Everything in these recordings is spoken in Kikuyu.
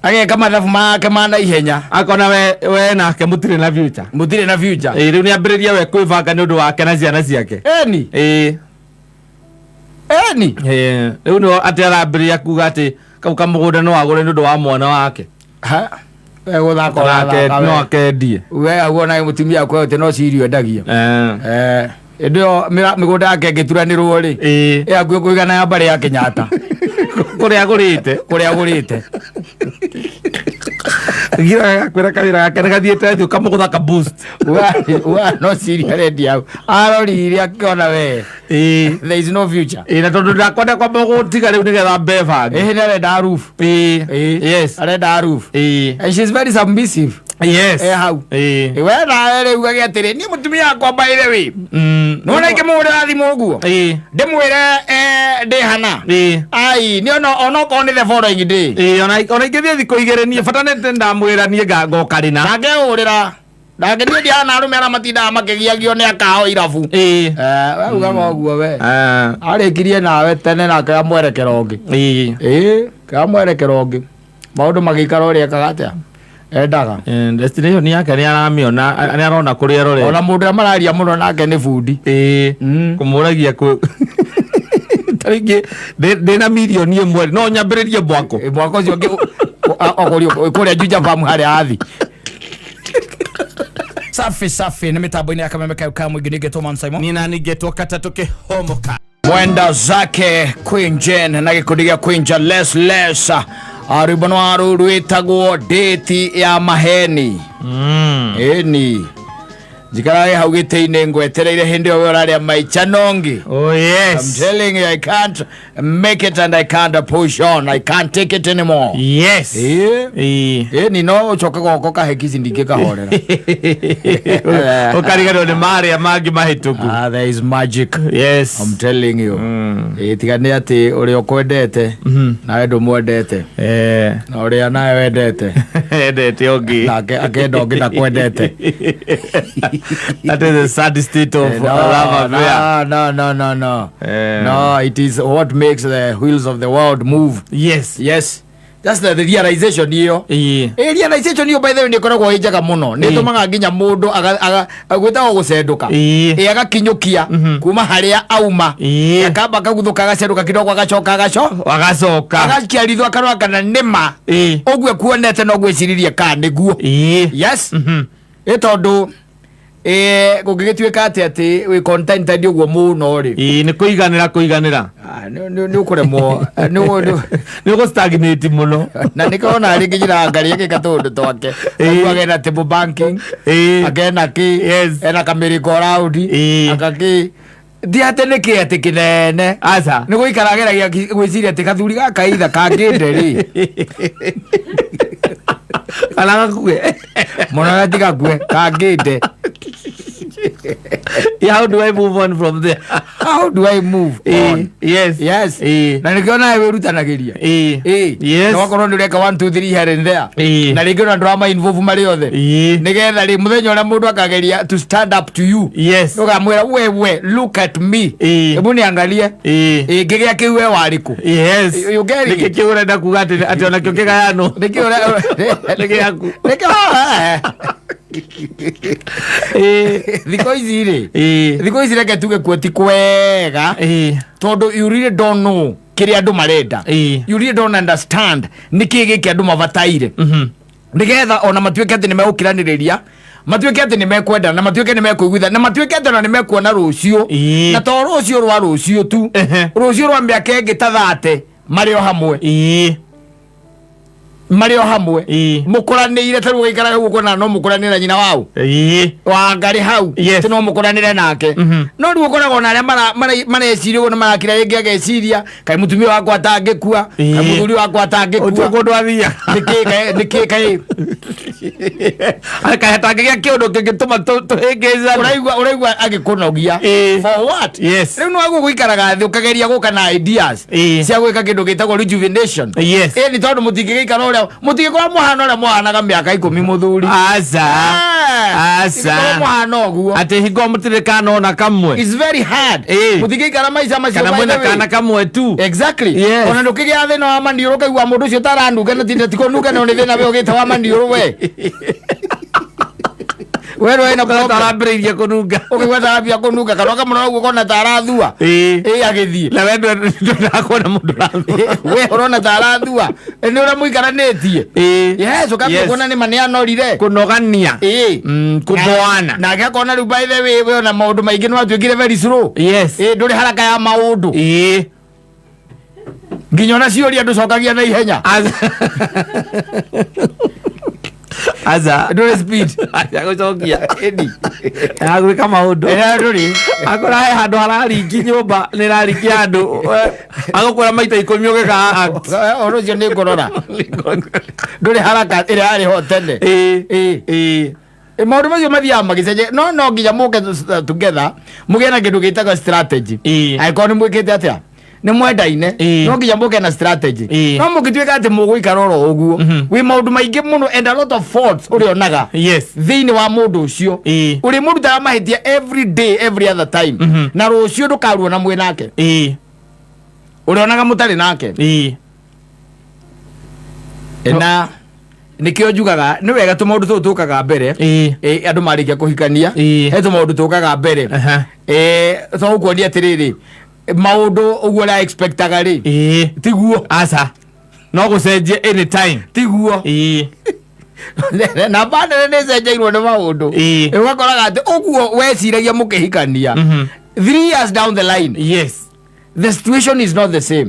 Ageka mathabu make ma naihenya. Akona we nake mũtirĩ na future. Mũtirĩ na future. Ĩĩ, rĩu nĩambĩrĩria we kwĩbanga nĩ ũndũ wake na ciana ciake. Eni. Ĩĩ. Eni. Ĩĩ, rĩu nĩ atĩ arambĩrĩria kuga atĩ kau kamũgũnda no agũre nĩ ũndũ wa mwana wake. Ha. We gũthaka Nake ũrathaka no we. akendie. We auona mũtumia akwe atĩ no cirio endagia. Eh. Eh, hĩndĩ ĩyo mĩgũnda yake ĩngĩturanĩrwo rĩ, Ĩĩ. ĩ hakuhĩ kũigana ya mbarĩ ya Kenyatta. Kũrĩa agũrĩte. Kũrĩa agũrĩte. Gira gakwĩra kawĩra gake nĩ gathiĩte thĩ ũkamũgũtha ka boost. Wa no cirio arendia hau. Arorire akĩona we. Ĩĩ. There is no future. Ĩĩ, na tondũ ndakwenda kwamba gũtiga rĩu nĩgetha mbebange. Ĩhĩ nĩ arenda roof. Ĩĩ. Ĩĩ. Yes. Arenda roof. Ĩĩ. And she's very submissive. Yes. E hau. Ĩĩ. Ĩ, we nawe rĩu gage atĩrĩ niĩ mũtumia wakwa by the way. Nĩwona ingĩmũhũrĩra thimũ ũguo. Ĩĩ. Ndĩmwĩre eh, ndĩ hana. Ĩĩ. Ai, nĩ ona onokorwo nĩ the following day. Ĩĩ, ona ingĩthiĩ thikũ igĩrĩ niĩ bata nĩ ndamwĩra niĩ ngoka rĩna. Ndangehũrĩra. Ndangĩ niĩ ndiana arũme arĩa matindaga makĩgiagio nĩ akao irabu. Ĩĩ. Eh, we ugaga ũguo we. Ah. Arĩkirie nawe tene na akĩoya mwerekero ũngĩ. Ĩĩ. Ĩĩ, kĩoya mwerekero ũngĩ. Maũndũ magĩikara ũrĩa ekaga atĩa? Endaga. Eh, destination yake nĩ aramĩona, nĩ arona kũrĩa arorete. Ona mũndũ ũrĩa mararia mũno nake nĩ bundi. Ĩĩ. Kũmũragia kwĩ ta rĩngĩ ndĩna mirioni 1 no nyambĩrĩrie mwako. Ĩ, mwako ũcio ũngĩ ũkũrio kũrĩa Juja Farm harĩa athi. Safi safi nĩ mĩtambo-inĩ ya kameme kayo ka mũingĩ ningĩ Thomas Simon. Niĩ nani ngetwo katatũ kĩhomoka. Mwenda zake Queen Jane na gĩkundi gĩa Queen Jales Les. Ah, rwĩmbo nĩ waru rwĩtagwo date ya maheni. Ĩni njikarage hau gĩtĩ-inĩ ngwetereire hĩndĩ ĩyo we ũrarĩa maicha nongi. Oh yes. I'm telling you, I can't make it and I can't push on. I can't take it anymore. Yes. Ĩĩ. Ĩĩ. Ĩni no ũcoke goko kahekici ndingĩkahorera. Ũkariganĩrwo nĩ marĩa mangĩ mahĩtũku. Ah, there is magic. Yes. I'm telling you. Ĩĩ, tiga nĩ atĩ ũrĩa ũkwendete nawe ndũmwendete Eh. na ũrĩa nawe wendete Endete ũngĩ. nake akenda ũngĩ ndakwendete. That is the sad state of No, love affair. no, no, no, no. Eh. No, it is what makes the wheels of the world move. Yes. Yes. That's the realization ĩyo. Ĩĩ. Ĩ realization ĩyo by the way nĩ ĩkoragwo ĩ njega mũno. Nĩ Ĩĩ. ĩtũmaga nginya mũndũ gwĩtagwo gũcendũka. Ĩĩ. Ĩ agakinyũkia kuma harĩa auma. Ĩĩ. Akamba akaguthũka agacendũka kidogo agacoka agaco. Agacoka. Agakia ritho akarora kana nĩma. Ĩĩ. Ũguo ekuonete no gwĩciririe kana nĩguo. Ĩĩ. Yes. Ĩ tondũ ĩ gũngĩgĩtuĩka atĩ atĩ wĩ contented ũguo mũno rĩ. Ĩĩ, nĩ kũiganĩra kũiganĩra. Ah, nĩ ũkũremwo Nĩ ũgũ stagnate mũno. Na nĩkĩo ona rĩngĩ njĩra ngarĩ agĩka tũũndũ twake. Ĩĩ. Agena table banking. Ĩĩ. Akena kĩ. Yes. Ena kamĩrĩko round. Ĩĩ. Akakĩ. Ti atĩ nĩ kĩ atĩ kĩnene. Aca. Nĩ gũikara ageragia gwĩciria atĩ gathuri gaka itha kangĩnde rĩ. Kana gakue. Mũno gatigakue kangĩnde. How do I move on from there? How do I move on? Yes. Yes. Ĩĩ. Na nĩkĩo nawe wĩrutanagĩria. Ĩĩ. Ĩĩ. Yes. Na wakorwo nĩ ũreka 1 2 3 here and there. Ĩĩ. Na rĩngĩ ona ndũrama involve marĩ othe. Ĩĩ. Nĩgetha rĩ mũthenya ũrĩa mũndũ akageria to stand up to you. Yes. Ũkamwĩra wewe look at me. Ĩĩ. Hebu niangalie. Ĩĩ. Ĩĩ ngĩgĩa kĩu we warĩ kũ? Yes. You get it? Nĩkĩ kĩu ũrenda kuga atĩ onakĩo kĩgayanwo? Nĩkĩ ũrĩa Nĩ gĩaku. Nĩkĩ Ĩĩ. thikũ ici rĩ Ĩĩ. thikũ ici reke tuge kuo ti kwega Ĩĩ. tondũ you really don't know kĩrĩa andũ marenda. Ĩĩ. You really don't understand nĩkĩ gĩkĩ andũ mabataire nĩgetha ona matuĩke atĩ nĩ megũkiranĩrĩria, matuĩke atĩ nĩ mekwendana, na matuĩke nĩ mekũiguithana, na matuĩke atĩ ona nĩ mekuona rũciũ. Ĩĩ. Na to rũciũ rwa rũciũ tu, rũciũ rwa mĩaka ĩngĩ ta 30 marĩ o hamwe. Ĩĩ. Marĩ o hamwe. Ĩĩ. Mũkũranĩire ta rĩu ũgaikaraga ũguo kuona no mũkũranĩre na nyina wau Ĩĩ. wa ngarĩ hau. Yes. Atĩ no mũkũranĩre nake. No rĩu ũkoragwo na arĩa mareciria ũguo na marakira rĩngĩ ageciria kaĩ mũtumia wakwa atangĩkua, kaĩ mũthuri wakwa atangĩkua. Ũtue kũndũ athiaga. Nĩkĩ kaĩ nĩkĩ kaĩ Kaĩ hatangĩgĩa kĩũndũ kĩngĩtũma tũhĩngĩcane. Ũraigua agĩkũnogia. Ĩĩ. For what? Yes. Rĩu nĩ waguo gũikaraga thĩ ũkageria gũka na ideas Ĩĩ. cia gwĩka kĩndũ gĩtagwo rejuvenation. Yes. Ĩĩ nĩ tondũ mũtingĩgĩikara ũrĩa mũtingĩkorwo mũhana ũrĩa mũhanaga mĩaka 10 mũthuri. Aca. Aca. Mũhana ũguo. Atĩ hingo mũtirĩ kana ona kamwe. It's very hard. Mũtingĩikara maica macio, Kana by mwĩna the way. kana kamwe tu. Exactly. Yes. Ona ndũkĩgĩa thĩna wa maniũrũ, ũkaigua mũndũ ũcio taranunga na tinda tikũnunga, no nĩ thĩna we ũgĩte wa maniũrũ, we rwe na problem. Tarambĩrĩirie kũnunga. Ũkaigua tarambia kũnunga kana ũkamũrora ũguo ũkona tarathua. Ĩ agĩthiĩ. Na we ndwendaga kuona mũndũ ũrathua. We ũrona tarathua nĩ ũrĩa mũikaranĩtie. Yes, ũkambia kuona nĩ ma nĩ anorire. Kũnogania. Kũboana. Nake akona rĩu, by the way, we ona maũndũ maingĩ nĩ watuĩkire very slow. Ĩ ndũrĩ haraka ya maũndũ. Nginya ona ciũria ndũcokagia na ihenya. Aca. Ndũrĩ speed. Aca gũcokia. Ĩni. Agwĩka maũndũ. Ĩ, ndũrĩ. Akora he handũ hararingi nyũmba nĩ ĩraringi handũ, agũkwĩra maita 10 ũgĩka act. Ũhoro ũcio nĩ ngũrora ndũrĩ haraka ĩrĩa yarĩ ho tene. Ĩ, maũndũ macio mathiaga magĩcenjia, no nginya mũke together, mũgĩe na kĩndũ gĩtagwo strategy. Angĩkorwo nĩ mwĩkĩte atĩa, nĩ mwendaine, no nginya mũke na strategy. No mũngĩtuĩka atĩ mũgũikara oro ũguo, wĩ maũndũ maingĩ mũno and a lot of faults ũrĩonaga thĩinĩ wa mũndũ ũcio. Ũrĩmũrutaga mahĩtia every day, every other time, na rũciũ ndũkaruona mwĩ nake. Ũrĩonaga mũtarĩ nake. Na nĩkĩo njugaga nĩ wega tũmaũndũ tũtũ tũkaga mbere. Andũ marĩkia kũhikania, he tũmaũndũ tũkaga mbere. To gũkuonia atĩrĩrĩ, maũndũ ũguo ũrĩa expectaga rĩ, tiguo. Aca, no gũcenjie anytime. Tiguo. Namba nene nĩ ĩcenjeirwo nĩ maũndũ. Ũgakoraga atĩ ũguo weciragia mũkĩhikania, 3 years down the line, the situation is not the same.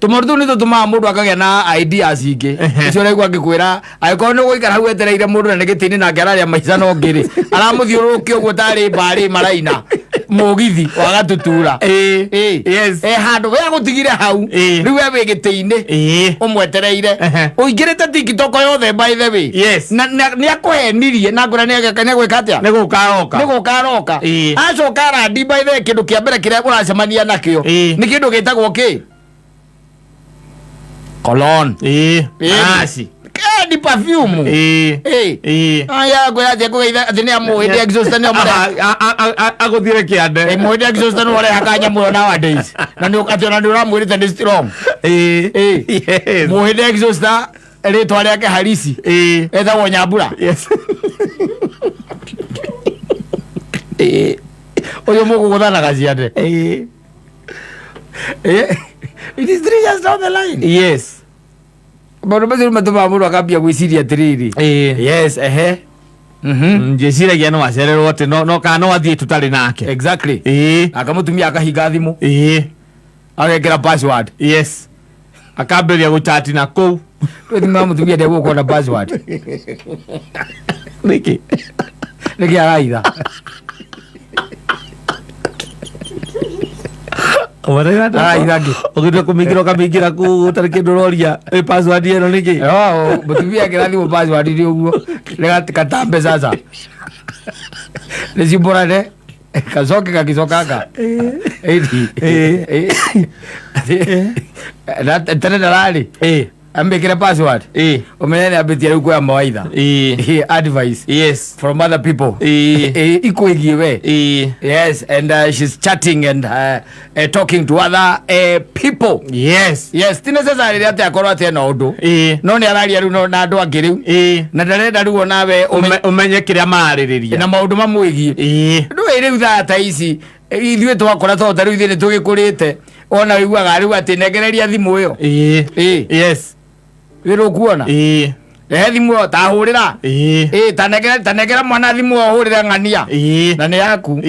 Tũmaũndũ tũu nĩ tũtũmaga mũndũ akagĩa na ideas ingĩ. Icio ũraigua ngĩkwĩra, angĩkorwo nĩ ũgũikara hau wetereire mũndũ na nĩ gĩtĩ-inĩ nake ararĩa maica, no ngĩrĩ aramũthiũrũrũkia ũguo tarĩ mbarĩ maraina mũgithi wa Gatutura. E handũ we agũtigire hau. Rĩu we wĩ gĩtĩ-inĩ ũmwetereire, ũingĩrĩte TikTok yothe, by the way. Na nĩ akũhenirie na ngwĩra nĩ agwĩka atĩa. Nĩ gũka aroka. Nĩ gũka aroka. Acoka arandi, by the way, kĩndũ kĩa mbere kĩrĩa ũracemania nakĩo nĩ kĩndũ gĩtagwo kĩ cologne. Maraci. Ni perfume. Aya ngwĩra atĩ akũgeitha atĩ nĩ amũhĩndĩ exhaust nĩ amũreha. Agũthire kĩande. Mũhĩndĩ exhaust nĩ ũreha kanyamũ ĩyo nowadays na nĩ atĩ ona nĩ ũramwĩrĩte nĩ strong. Mũhĩndĩ exhaust, rĩtwa rĩake harisi etagwo Nyambura. Ũyũ mũgũgũthanaga ciande. It is 3 years down the line. Maũndũ macio nĩ matũmaga mũndũ akambia gwĩciria atĩrĩrĩ. Yes, ehe. Njĩciragia no acererwo atĩ no kana no athiĩ tũtarĩ nake. Akamũtumia akahinga thimũ, agekĩra password. Yes, akambĩrĩria gũchati na kũu. Rĩu thimũ ya mũtumia ndegũkorwo na password. Nĩkĩ? Nĩkĩ araitha? Araitha ngĩ? Ũgĩtua kũmĩingĩra ũkamĩingĩra kũu ũtarĩ kĩndũ ũroria, ĩ password ĩno nĩkĩ? Oh, mũtumia akĩra thimũ password nĩ ũguo nĩ katambe sasa nĩcimbũrane kacoke gagĩcokanga. Tene ndararĩ ambĩkĩre password. Ũmenye nĩ ambĩtie rĩu kuoya mawaitha. Advice from other people. Ikwĩgiĩ we. Yes, and she's chatting and talking to other people. Yes, ti necessary atĩ akorwo atĩ ena ũndũ, no nĩ araria rĩu na andũ angĩ rĩu, na ndarenda rĩu onawe Ũmenye kĩrĩa mararĩrĩria na maũndũ mamwĩgiĩ. Ndũĩ rĩu thaa ta ici ithuĩ twakũra, tondũ ta rĩu ithuĩ nĩ tũgĩkũrĩte, ona ũiguaga rĩu atĩ nengereria thimũ ĩyo. Wĩ rũkuona. Rehe thimũ ĩyo tahũrĩra. Tanengera mwana thimũ ĩyo hũrĩre ng'ania. Na nĩ yaku.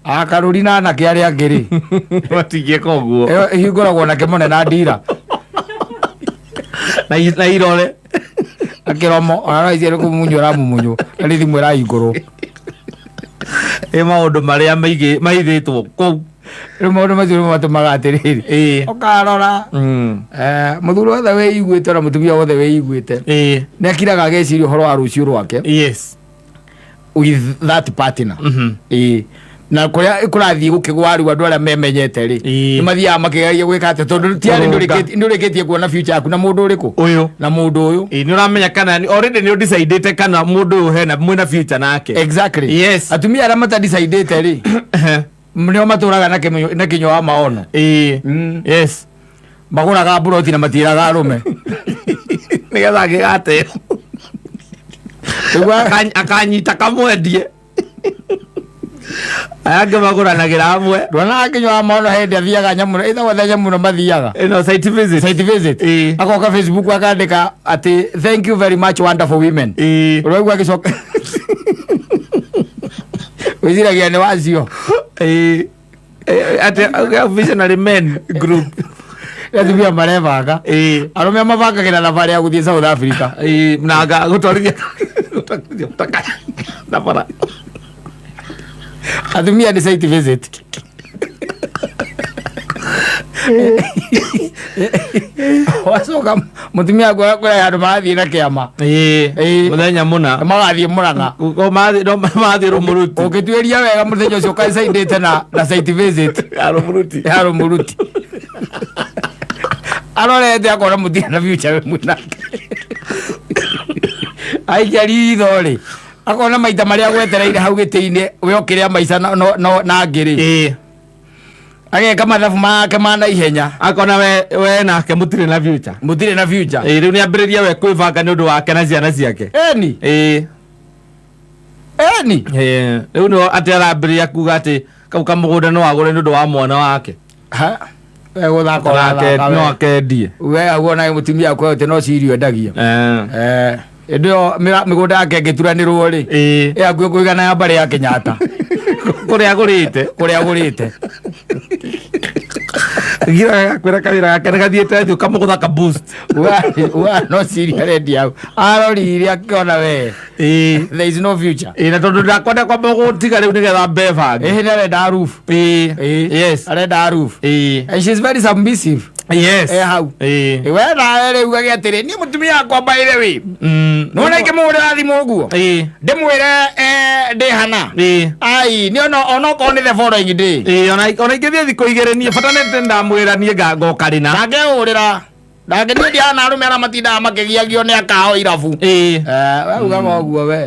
Akarũri na anake arĩa angĩ rĩ, matingĩka ũguo. Ĩyo ĩhingũragwo na kĩmone na ndira. Na irore. Na kĩromo, ona no icio nĩ kũmumunywo ũramumunywo na nĩ thimũ ĩrahingũrwo. Ĩ maũndũ marĩa maigĩtwo kũu. Rĩu maũndũ macio nĩmo matũmaga atĩrĩrĩ, ũkarora, mũthuri wothe wĩiguĩte ona mũtumia wothe wĩiguĩte nĩ akiraga ageciria ũhoro wa rũciũ rwake with that partner. Na kũrĩa kũrathiĩ gũkĩgwa rĩu, andũ arĩa memenyete rĩ, nĩ mathiaga makĩgeria gwĩka atĩa, tondũ tiarĩ Kũrũnga. Ndũrĩkĩtie kuona future yaku na mũndũ ũrĩkũ Ũyũ. Na mũndũ ũyũ. Ĩĩ, nĩ ũramenya kana already nĩ ũdecidĩte kana mũndũ ũyũ hena mwĩna future nake. Atumia arĩa matadecidĩte rĩ, nĩo matũraga na kĩnyo wa maono. Magũraga mburoti na matiĩraga arũme. Nĩgetha angĩgateo akanyita kamwendie, aya angĩ magũranagĩra hamwe. Ndwonaga kĩnyo wa maono hĩndĩ athiaga nyamũ ĩtagwo atĩa, nyamũ ĩno mathiaga? Ĩno site visit. Site visit. Agoka Facebook akandĩka atĩ, "Thank you very much, wonderful women." Ũraigua agĩcoka wĩciragia nĩ wacio. Ĩĩ. Atĩ visionary men group. Atumia marebanga. Arũme mabangagĩra thabarĩ ya gũthiĩ South Africa. Ĩĩ, na nga gũtwarithia mũtaka na bara. Atumia nĩ site visit. Wacoka mũtumia kũrĩ handũ marathiĩ na kĩama. Mũthenya mũna. Magathiĩ Mũrang'a. Ko mathiĩ no mathiĩ Rũmũruti. Ũngĩtuĩria wega, mũthenya ũcio ũkacaindĩte na site visit ya Rũmũruti. Ya Rũmũruti, arorete akona mũtirĩ na future we mwĩnake. Aikia ritho rĩ, akona maita marĩa gwetereire hau gĩtĩ-inĩ we ũkĩrĩa maica na ngĩ rĩ, ageka mathabu make ma naihenya. Akona we nake mũtirĩ na future. Mũtirĩ na future. Ĩĩ, rĩu nĩambĩrĩria we kwĩbanga nĩ ũndũ wake na ciana ciake. Eni. Eni. Ĩĩ, rĩu nĩ atĩ arambĩrĩria kuga atĩ kau kamũgũnda no agũre nĩ ũndũ wa mwana wake. Ha, we gũthaka Nake ũrathaka no we. akendie. We auona mũtumia akwe atĩ no cirio endagia. Eh, hĩndĩ ĩyo mĩgũnda yake ĩngĩturanĩrwo rĩ, ĩ hakuhĩ kũigana ya mbarĩ ya Kenyatta. Kũrĩa agũrĩte. Kũrĩa agũrĩte. Gira gakwĩra kawĩra gake nĩ gathiĩte thĩ, ũkamũgũtha ka boost. Uga no cirio arendia hau, arorire akĩona we there is no future. Ĩĩ, na tondũ ndakwenda kwamba gũtiga rĩu nĩgetha mbebange. Ĩhĩ, nĩ arenda roof. Arenda roof. And she's very submissive. Eh, hau. We nawe rĩu gage atĩrĩ, niĩ mũtumia wakwa, by the way, nona ingĩmũhũrĩra thimũ ũguo ndĩmwĩre ndĩ hana, ai nĩ ona onokorwo nĩ the following day. Ĩĩ, ona ingĩthiĩ thikũ 2 niĩ bata nĩ ndamwĩra niĩ ngoka rĩna. Ndangĩhũrĩra, ndangĩthiĩ, ndiana arũme arĩa matindaga makĩgiagio nĩ akao irabu. Eh, we ugaga ũguo we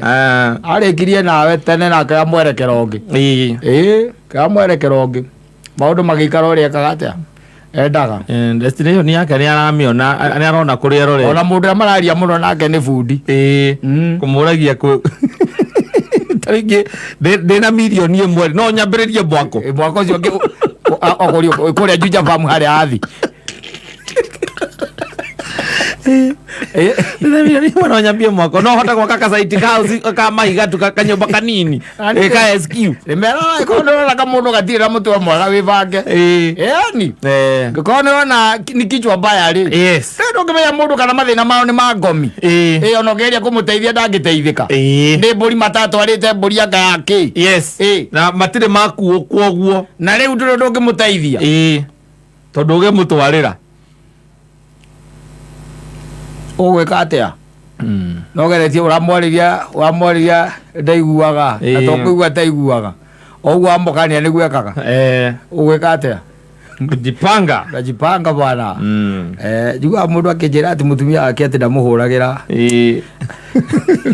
arĩkirie nawe tene na akĩoya mwerekero ũngĩ. Ĩĩ, kĩoya mwerekero ũngĩ, maũndũ magĩikara ũrĩa ekaga atĩa endaga. Eh, destination yake nĩ aramĩona, nĩ arona kũrĩa arorete. Ona mũndũ ũrĩa mararia mũno nake nĩ bundi. Kũmũragia kwĩ ta rĩngĩ ndĩna mirioni 1 no nyambĩrĩrie mwako. Ĩ, mwaka ũcio ũngĩ okorio kũrĩa Juja Farm harĩa athi. Ndĩna mirioni 1 no nyambie mwako, no hote gwaka kasaiti ka house ka mahiga tu kanyũmba kanini. Ani- Ĩ, ka SQ. Rĩmera ĩkorwo nĩũrona kamũndũ gatirĩ na mũtwe mwega, wĩbange. Yani ngĩkorwo nĩũrona nĩ kichwa mbaya rĩ, rĩu ndũngĩmenya mũndũ kana mathĩna mao nĩ ma ngomi. Ĩ, ona ũngĩgeria kũmũteithia ndangĩteithĩka. Nĩ mbũri matatwarĩte, mbũri anga ya kĩ. Na matirĩ makuo kwoguo. Na rĩu ndũrĩ ndũngĩmũteithia. Ĩĩ, tondũ ũgĩmũtwarĩra Ũgwĩka atĩa? No geretie ũramwarĩria, ũramwarĩria ndaiguaga na to kũigua ataiguaga, o ũguo amũkania nĩguo ekaga. Ũgwĩka atĩa? Kujipanga. Najipanga bwana. Eh, njiguaga mũndũ akĩnjĩra atĩ mũtumia wake atĩ ndamũhũragĩra. Ĩĩ,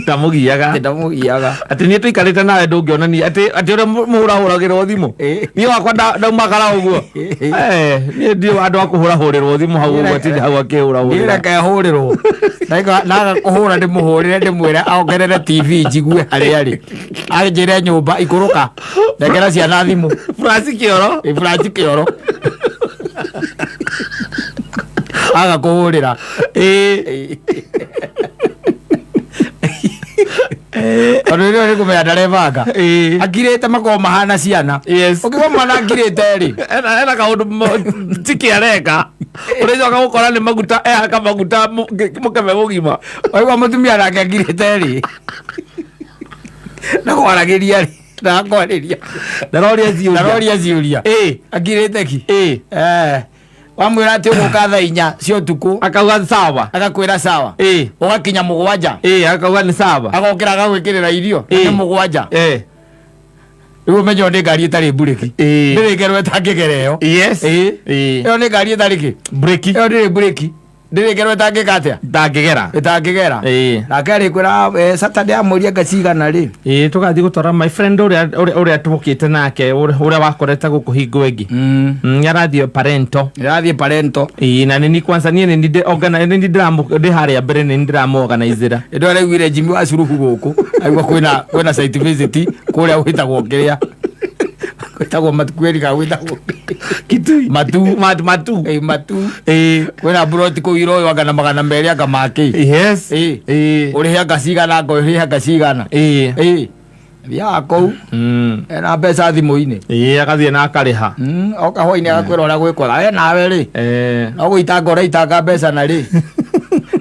ndamũgiaga. Atĩ ndamũgiaga. Atĩ niĩ tũikarĩte nawe ndũngĩonania atĩ ũrĩa mũhũrahũragĩrwo thimũ. Niĩ wakwa ndaumagara ũguo. Eh, niĩ ndiũ andũ a kũhũrahũrĩrwo thimũ hau ũguo, atinde hau akĩhũrahũrĩra. Niĩ reke hũrĩrwo. Naga kũhũra ndĩmũhũrĩre, ndĩmwĩre ongerere TV njigue harĩa arĩ, anjĩre nyũmba ikũrũka, rekera ciana thimũ. Francis Kĩoro. Ĩ, Francis Kĩoro aga kũhũrĩra. Tondũ rĩo nĩ kũmenya ndarebanga. Akirĩte makorwo mahana ciana. Ũkĩgwa mwana akirĩte rĩ, Ena kaũndũ tiki areka, ũrĩcoka gũkora nĩ maguta ehaka maguta mũkebe mũgima. Waigua mũtumia nake akirĩte rĩ, ndakwaragĩria rĩ, ndakwarĩria. Ndaroria ciũria. Ndaroria ciũria. Akirĩte ki. Eh, wamwĩra atĩ ũgũka thaa 4 cia ũtukũ, akauga sawa. Agakwĩra sawa. Ũgakinya 7. Ĩĩ, akauga nĩ sawa. Agokĩra agagwĩkĩrĩra irio. Nĩ 7. Rĩu ũmenye ĩyo nĩ ngari ĩtarĩ mburĩki. Ĩĩ. Ndĩrĩ ngero ĩtangĩgera ĩyo. Yes. Ĩĩ. Ĩĩ. Ĩyo nĩ ngari ĩtarĩ kĩ? Breki. Ĩyo ndĩrĩ mburĩki. Ndĩrĩ ngero ĩtangĩka atĩa? Ndangĩgera. Ĩtangĩgera. Ĩĩ. Nake arĩkwĩra Saturday amũria nga cigana rĩ. Ĩĩ tũgathiĩ gũtwara my friend ũrĩa tũkĩte nake ũrĩa wakorete gũkũ hingo ĩngĩ. Nĩarathiĩ parento. Ĩrathiĩ parento. Ĩĩ na nĩni kwanza niĩ nĩni nĩni ndĩ harĩa mbere nĩni ndĩramũorganizĩra. Ĩndũ araiguire Jimmy wa Curubu gũkũ. Aigua kwĩna site visit kũrĩa gwĩtagwo kĩrĩa. Gwĩtagwo Matukweri kana gwĩtagwo Kitui. Matu. Matu. Ĩĩ Matu. Ĩĩ. Kwĩna buroti kũu Iroyo anga na 200 anga makĩ. Yes. Ĩĩ. Ĩĩ. Ũrĩhe anga cigana anga ũrĩhe anga cigana. Ĩĩ. Ĩĩ. Thiaga kũu ena mbeca thimũ-inĩ. Ĩĩ agathiĩ na akarĩha. Oka hwainĩ agakwĩra ũrĩa gwĩkwaga. We nawe rĩ. No gũitanga ũraitanga mbeca na rĩ.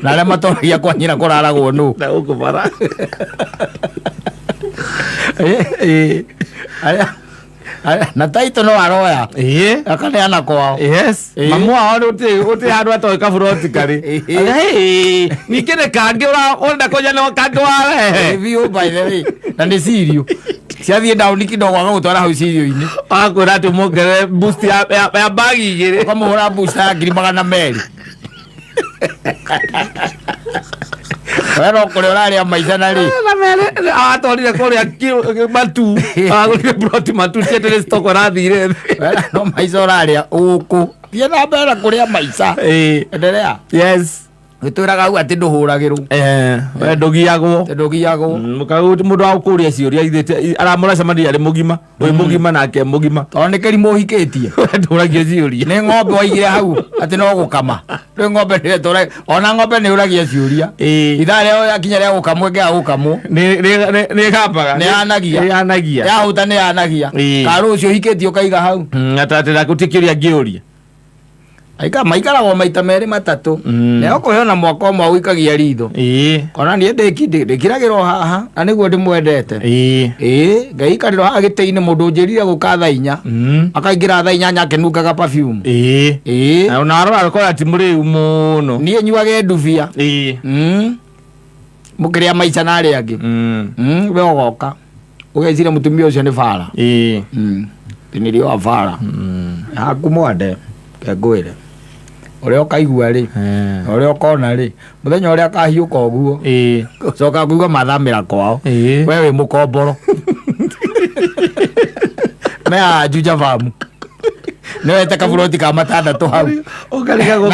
Na arĩa matoragia kwa nyina kũraragwo nũ. Na gũkũ bara. Ĩĩ. Arĩa na taito no aroya. Ĩĩ. Akaneana kwao. Yes. Ĩĩ. Mamu wao gũtirĩ handũ atoĩ kaburoti karĩ. Ĩĩ. Ningĩ nĩ kangĩ ũrenda kũnya no kangĩ warehe. Review by the way. Na nĩ cirio. Ciathiĩ down kidogo agagũtwara hau cirio-inĩ. Akwĩra atĩ ũmuongerere boost ya bagi igĩrĩ. Ũkamũhũra booster ya 200,000. We no kũrĩa ũrarĩa maica na rĩ. Na mere atwarire kũrĩa matu. Agũrire buroti matu ciendeire stock ũrathire thĩ. We no maica ũrarĩa ũkũ. Thiĩ na mbere kũrĩa maica. Ĩĩ. Endelea. Yes. Wĩtwĩraga hau atĩ ndũhũragĩrwo. We ndũgiagwo. Atĩ ndũgiagwo. Mũndũ wa gũkũria ciũria ithĩte aramũracemania arĩ mũgima. Wĩ mũgima nake mũgima. Tondũ nĩ kĩrimũ ũhikĩtie. We ndũragia ciũria. Nĩ ng'ombe waigire hau atĩ no gũkama. Rĩu ng'ombe nĩretũra ona ng'ombe nĩ ũragia ciũria. Ĩĩ. Ithaa rĩao yakinya rĩa gũkamwo ĩngĩaga gũkamwo. Nĩ ĩgambaga. Nĩ yanagia. Nĩ yanagia. Yahũta nĩ yanagia. Ĩĩ. Ka rũciũ ũhikĩtie ũkaiga hau. Atĩ gũtirĩ kĩũria ngĩũria. Aika maikaragwo maita merĩ matatũ. Na ũkũhe ona mwaka ũmwe ũikagia ritho. Ĩĩ. Ona niĩ ndĩkiragĩrwo haha na nĩguo ndĩmwendete. Ĩĩ. Ĩĩ, ngaikarĩrwo haha gĩtĩ-inĩ mũndũ ũnjĩrire gũka thaa inya. Akaingĩra thaa inyanya akĩnungaga perfume. Ĩĩ. Ĩĩ. Na ona arora arokora ti mũrĩu mũno. Niĩ nyuage ndubia. Ĩĩ. Mũkĩrĩa maica na arĩa angĩ. We ũgoka. Ũgeciria mũtumia ũcio nĩ bara. Ĩĩ. Nĩ wa bara. Haku mwande kengwĩre. Ũrĩa ũkaigua rĩ. Ũrĩa ũkona rĩ. Mũthenya ũrĩa akahiũka ũguo. Ĩĩ. Ũcoka kũigua mathamĩra kwao. Ĩĩ. We wĩ mũkomboro. Mea Juja Farm. Nĩwete kaburoti ka matandatũ hau. Ũkarigagwo.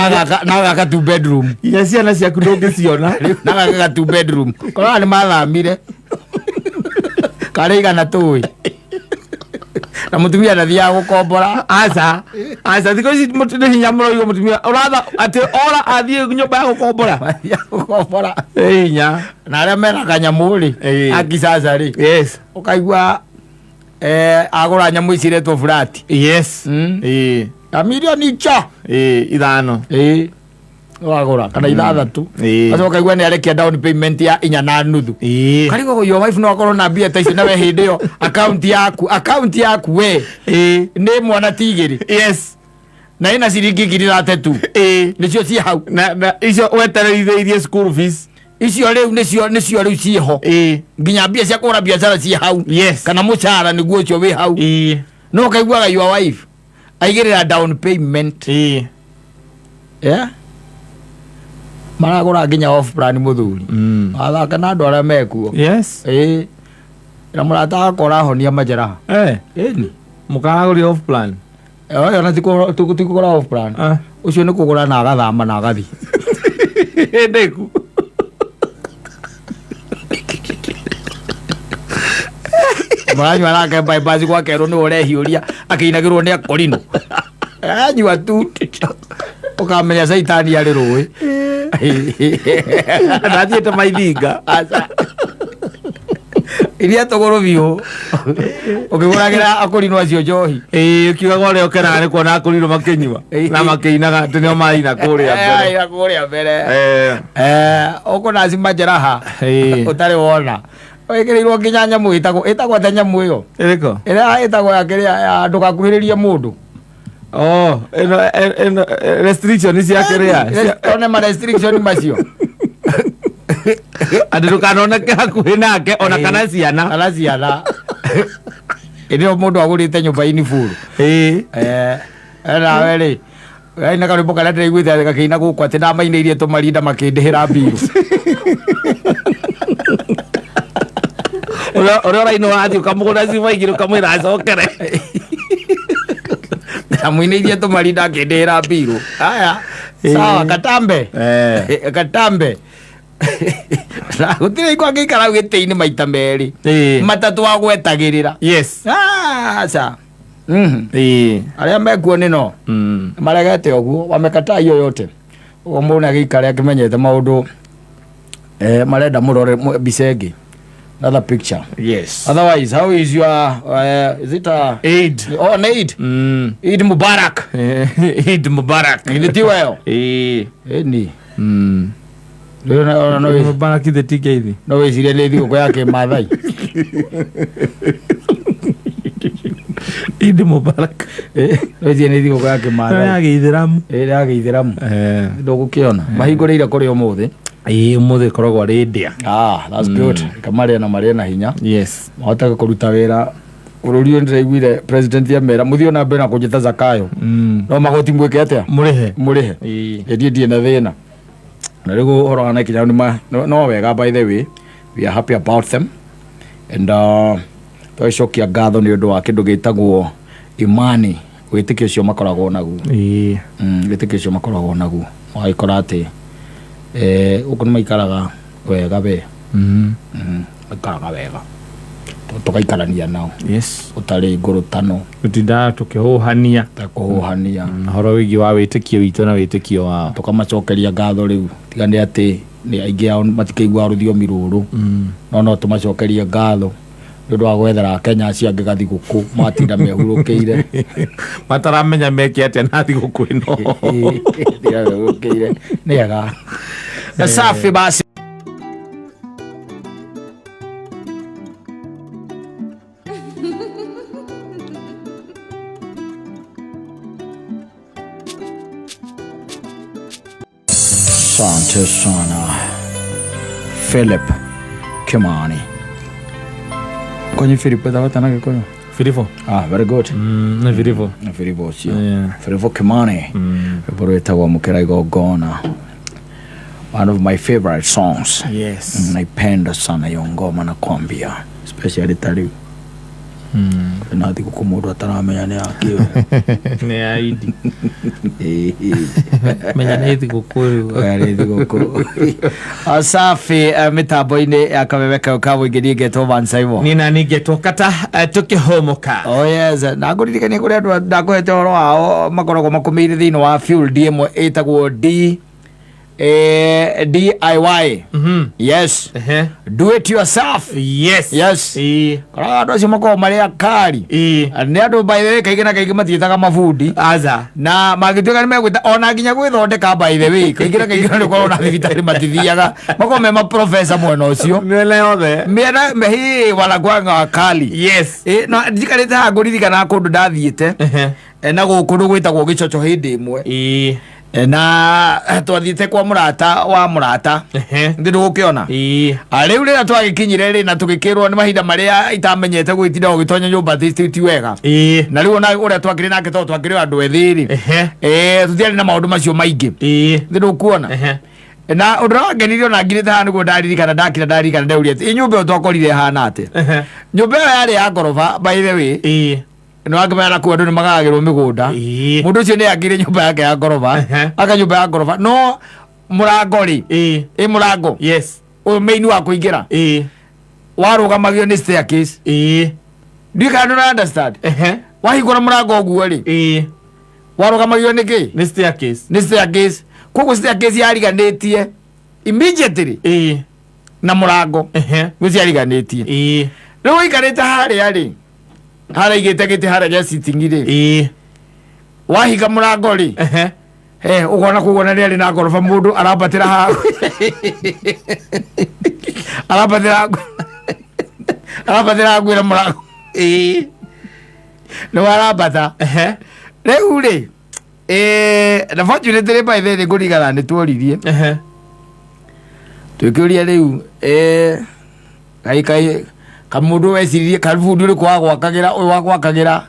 Na gaka two bedroom. Inya ciana ciaku ndũngĩciona. Na gaka two bedroom. Korora nĩ mathamire. Karĩ igana tũĩ. Na mũtumia ndathiaga gũkombora. Aca. Aca thikũ ici nĩ hinya mũno igũ mũtumia ũratha atĩ ora athiĩ nyũmba ya gũkombora. Mathiaga gũkombora. Ĩ hinya. Na arĩa mena kanyamũ rĩ. Ĩĩ. A kisasa rĩ. Yes. Ũkaigua agũra nyamũ ici iretwo flat. Yes. Ĩĩ. Na milioni icho. Ĩĩ ithano. Ĩĩ. Wagũra kana ithathatũ. Ĩĩ. Acoka ũkaigua nĩ arekia down payment ya 4.5. Ĩĩ. Karigwo your wife no akorwo na mbia ta icio na we hĩndĩ ĩyo account yaku we Ĩĩ. nĩ mwana ti igĩrĩ. Yes. Na ĩna ciringi 30,000. Ĩĩ. Nĩcio ciĩ hau. Na icio wetereire school fees. Icio rĩu nĩcio rĩu ciĩho. Ĩĩ. Nginya mbia cia kũgũra biacara ciĩ hau. Yes. Kana mũcara nĩguo ũcio wĩ hau. Ĩĩ. No ũkaiguaga your wife aigĩrĩra down payment. Ĩĩ. Yeah? Maragũra nginya off plan mũthuri. Athaka na andũ arĩa mekuo. Yes. Ĩĩ. Na mũrata wakwa ũrahonia majeraha. Ĩni. Mũkaragũria off plan. Oyo na ti kũgũra off plan. Ũcio nĩ kũgũra na agathama na agathiĩ. Ndĩku. Mũranyua nake bypass gwakerwo nĩwe ũrehiũria akĩinagĩrwo nĩ akorino. Anyua tu ũkamenya caitani arĩ rũĩ. Ndathiĩte maithinga. Aca. Iria tũgũrũ biũ. Ũkĩgũragĩra akorino acio njohi. Ĩĩ ũkiugaga ũrĩa ũkenaga nĩ kuona akorirwo makĩnyua na makĩinaga atĩ nĩo maina kũrĩa mbere. Aina kũrĩa mbere. Ũkũnaci majeraha. Ĩĩ. Ũtarĩ wona. Wĩkĩrĩirwo nginya nyamũ ĩtagwo atĩa nyamũ ĩyo? Ĩrĩkũ? Ĩrĩa ĩtagwo ya kĩrĩa ya ndũgakuhĩrĩrie mũndũ. Oh, ĩno restriction cia kĩrĩa. One ma restriction macio. Atĩ ndũkanoneke hakuhĩ nake ona kana ciana. Kana ciana. Ĩndĩ ĩyo mũndũ agũrĩte nyũmba iniburu. Ĩĩ. Nawe rĩ, na karwĩmbo karĩa ndĩraiguĩte gakĩina gũkũ atĩ ndamainĩirie tũmarinda makĩndĩhĩra mbiru. Ũrĩa ũraina ũrathiĩ ũkamũgũra ciba igĩrĩ ũkamwĩra acokere. Ndamũinĩirie tũmarinda akĩndĩhĩra mbiru. Haya, sawa, katambe. Katambe. Na gũtirĩ hingo angĩikara hau gĩtĩ-inĩ maita merĩ. Matatũ agwetagĩrĩra. Yes. Aca. Ĩĩ. Arĩa mekuo nĩ no. Maregete ũguo, wamekataa hiyo yote. Ũguo mũndũ nĩ agĩikare akĩmenyete maũndũ marenda mũrore mbica ĩngĩ. Another picture. Yes. Otherwise, how is your is it a Eid. Oh, an Eid. Eid Mubarak. Eid Mubarak. Githĩ ti weo? Ĩĩ. Ĩni. Rĩu no Eid Mubarak ithe ti ngeithi. No wĩcirie nĩ thigũkũ ya kĩmathai. Eid Mubarak. No wĩcirie nĩ thigũkũ ya kĩmathai. Ya gĩithĩramu. Ĩ, ya gĩithĩramu. Ndũgũkĩona. Mahingũrĩire kũrĩ ũmũthĩ. Ĩĩ, ũmũthĩ ĩkoragwo arĩ ndĩa. Ah, that's good. Kamarĩa na marĩe na hinya. Yes. Mahotage kũruta wĩra. Bũrũri ũyũ nĩndĩraiguire president amera mũthiĩ ona mbere na kũnjĩta Zakayo. No magoti mwĩke atĩa? Mũrĩhe. Mũrĩhe. Ĩĩ. Ĩĩ, ndirĩ na thĩna. Na rĩu ũhoro wa Nike nĩ no wega, by the way. We are happy about them. And tũgĩcokia ngatho nĩ ũndũ wa kĩndũ gĩtagwo imani, wĩtĩkio ũcio makoragwo naguo. Ĩĩ. Wĩtĩkio ũcio makoragwo naguo. Ũgagĩkora atĩ gũkũ nĩ maikaraga wega we. Maikaraga wega. Tũgaikarania nao. Yes. Ũtarĩ ngũrũtano. Tũtindaga tũkĩhũhania. Takũhũhania. Ũhoro wĩgiĩ wa wĩtĩkio witũ na wĩtĩkio wao. Tũkamacokeria ngatho rĩu. Tiga nĩ atĩ nĩ aingĩ ao matikĩiguaga rũthiomi rũrũ. No tũmacokerie ngatho nĩ ũndũ wa gwethera Kenya acio angĩ gathigũkũ matinda mehurũkĩire. Mataramenya meke atĩa na thigũkũ ĩno. Matinda mehurũkĩire. Nĩ ega. Safi basi. Asante sana Philip Kimani. Kwenye Philip etagwo na Gĩkũyũ? Filipo. Ah, very good. Nĩ Filipo. Nĩ Philip ũcio. Yeah. Philip Kimani. Rwĩmbo rwĩtagwo Mũkĩra Igongona. One of my favorite songs. Yes. Naipenda sana hiyo ngoma nakwambia. Especially ta rĩu. Na thigũkũ mũndũ ataramenya nĩ yakĩo. Nĩ ya Idi. Menya nĩ thigũkũ rĩu. Nĩ thigũkũ. Asafi mĩtambo-inĩ ya kameme kau ka mũingĩ niĩ ngetwo Man Simon. Niĩ nani ngetwo Kata tũkĩhũmũka. Oh yes, na ngũririkanie kũrĩ andũ ndakũhete ũhoro wao makoragwo makũmĩire thĩinĩ wa field ĩmwe ĩtagwo D DIY. Yes. Ehe. Do it yourself. Yes. Yes. Ĩĩ. Koraga andũ acio makoragwo marĩ akari. Ĩĩ. Nĩ andũ by the way kaingĩ na kaingĩ matiĩtaga mabundi. Aza. Na mangĩtuĩka nĩ megwĩta ona nginya gwĩthondeka, by the way, kaingĩ na kaingĩ nĩ ũkorwo na thibitarĩ matithiaga, makorwo me maprofesa mwena ũcio. Mĩena yothe. Mĩena hĩ wanakwanga wakali. Yes. Ĩ, na njikarĩte haha ngũririkana kũndũ ndathiĩte. Ehe. Na gũkũ gwĩtagwo gĩcoco hĩndĩ ĩmwe. Ĩĩ. Na twathiĩte kwa mũrata wa mũrata. Ehe. Ndĩ ndũgũkĩona. Ĩĩ. Rĩu rĩrĩa twagĩkinyire rĩ na tũgĩkĩrwo nĩ mahinda marĩa itamenyete gwĩtinda ũgĩtonya nyũmba ti wega. Ĩĩ. Na rĩu ona ũrĩa twakĩrĩ nake tondũ twakĩrĩ o andũ ethĩ rĩ. Ehe. Tũtiarĩ na maũndũ macio maingĩ. Ĩĩ. Ndĩ ndũkuona. Ehe. Na ũndũ ũrĩa wangenirie ona ngirĩte haha nĩguo ndaririkana ndakira ndaririkana ndeuria atĩ ĩ nyũmba ĩyo twakorire ĩhana atĩa. Ehe. Nyũmba ĩyo yarĩ ya ngoroba, by the way. Ĩĩ. Nĩ wakĩmenya na kũu andũ nĩ magayagĩrwo mĩgũnda. Ĩĩ. Mũndũ ũcio nĩ akire nyũmba yake ya ngoroba. Ehe. Aka nyũmba ya ngoroba no mũrango rĩ, Ĩĩ. ĩ mũrango Yes. ũyũ main wa kũingĩra Ĩĩ. warũgamagio nĩ staircase. Ĩĩ. Ndiũĩ kana nĩ understand. Ehe. Wahingũra mũrango ũguo rĩ, Ĩĩ. warũgamagio nĩ kĩ? Nĩ staircase. Nĩ staircase. Koguo staircase yariganĩtie immediately Ĩĩ. na mũrango. Ehe. Nĩ ciariganĩtie. Ĩĩ. Rĩu ũikarĩte harĩa rĩ, harĩa igĩte gĩtĩ harĩa gĩa sitting rĩ, Ĩĩ. wahinga mũrango rĩ, Ehe. Ũkona koguo na rĩarĩ na ngoroba mũndũ arambatĩra haha arambatĩra ngwĩra mũrango. Ĩĩ. Nĩ warambata. Ehe. Rĩu rĩ, na fortunately by the way ngũririkana nĩ tuoririe. Ehe. Twĩkĩũria rĩu, kaĩ kaĩ Kamũndũ weciririe kabundi ũrĩkũ wa gwakagĩra ũyũ wa gwakagĩra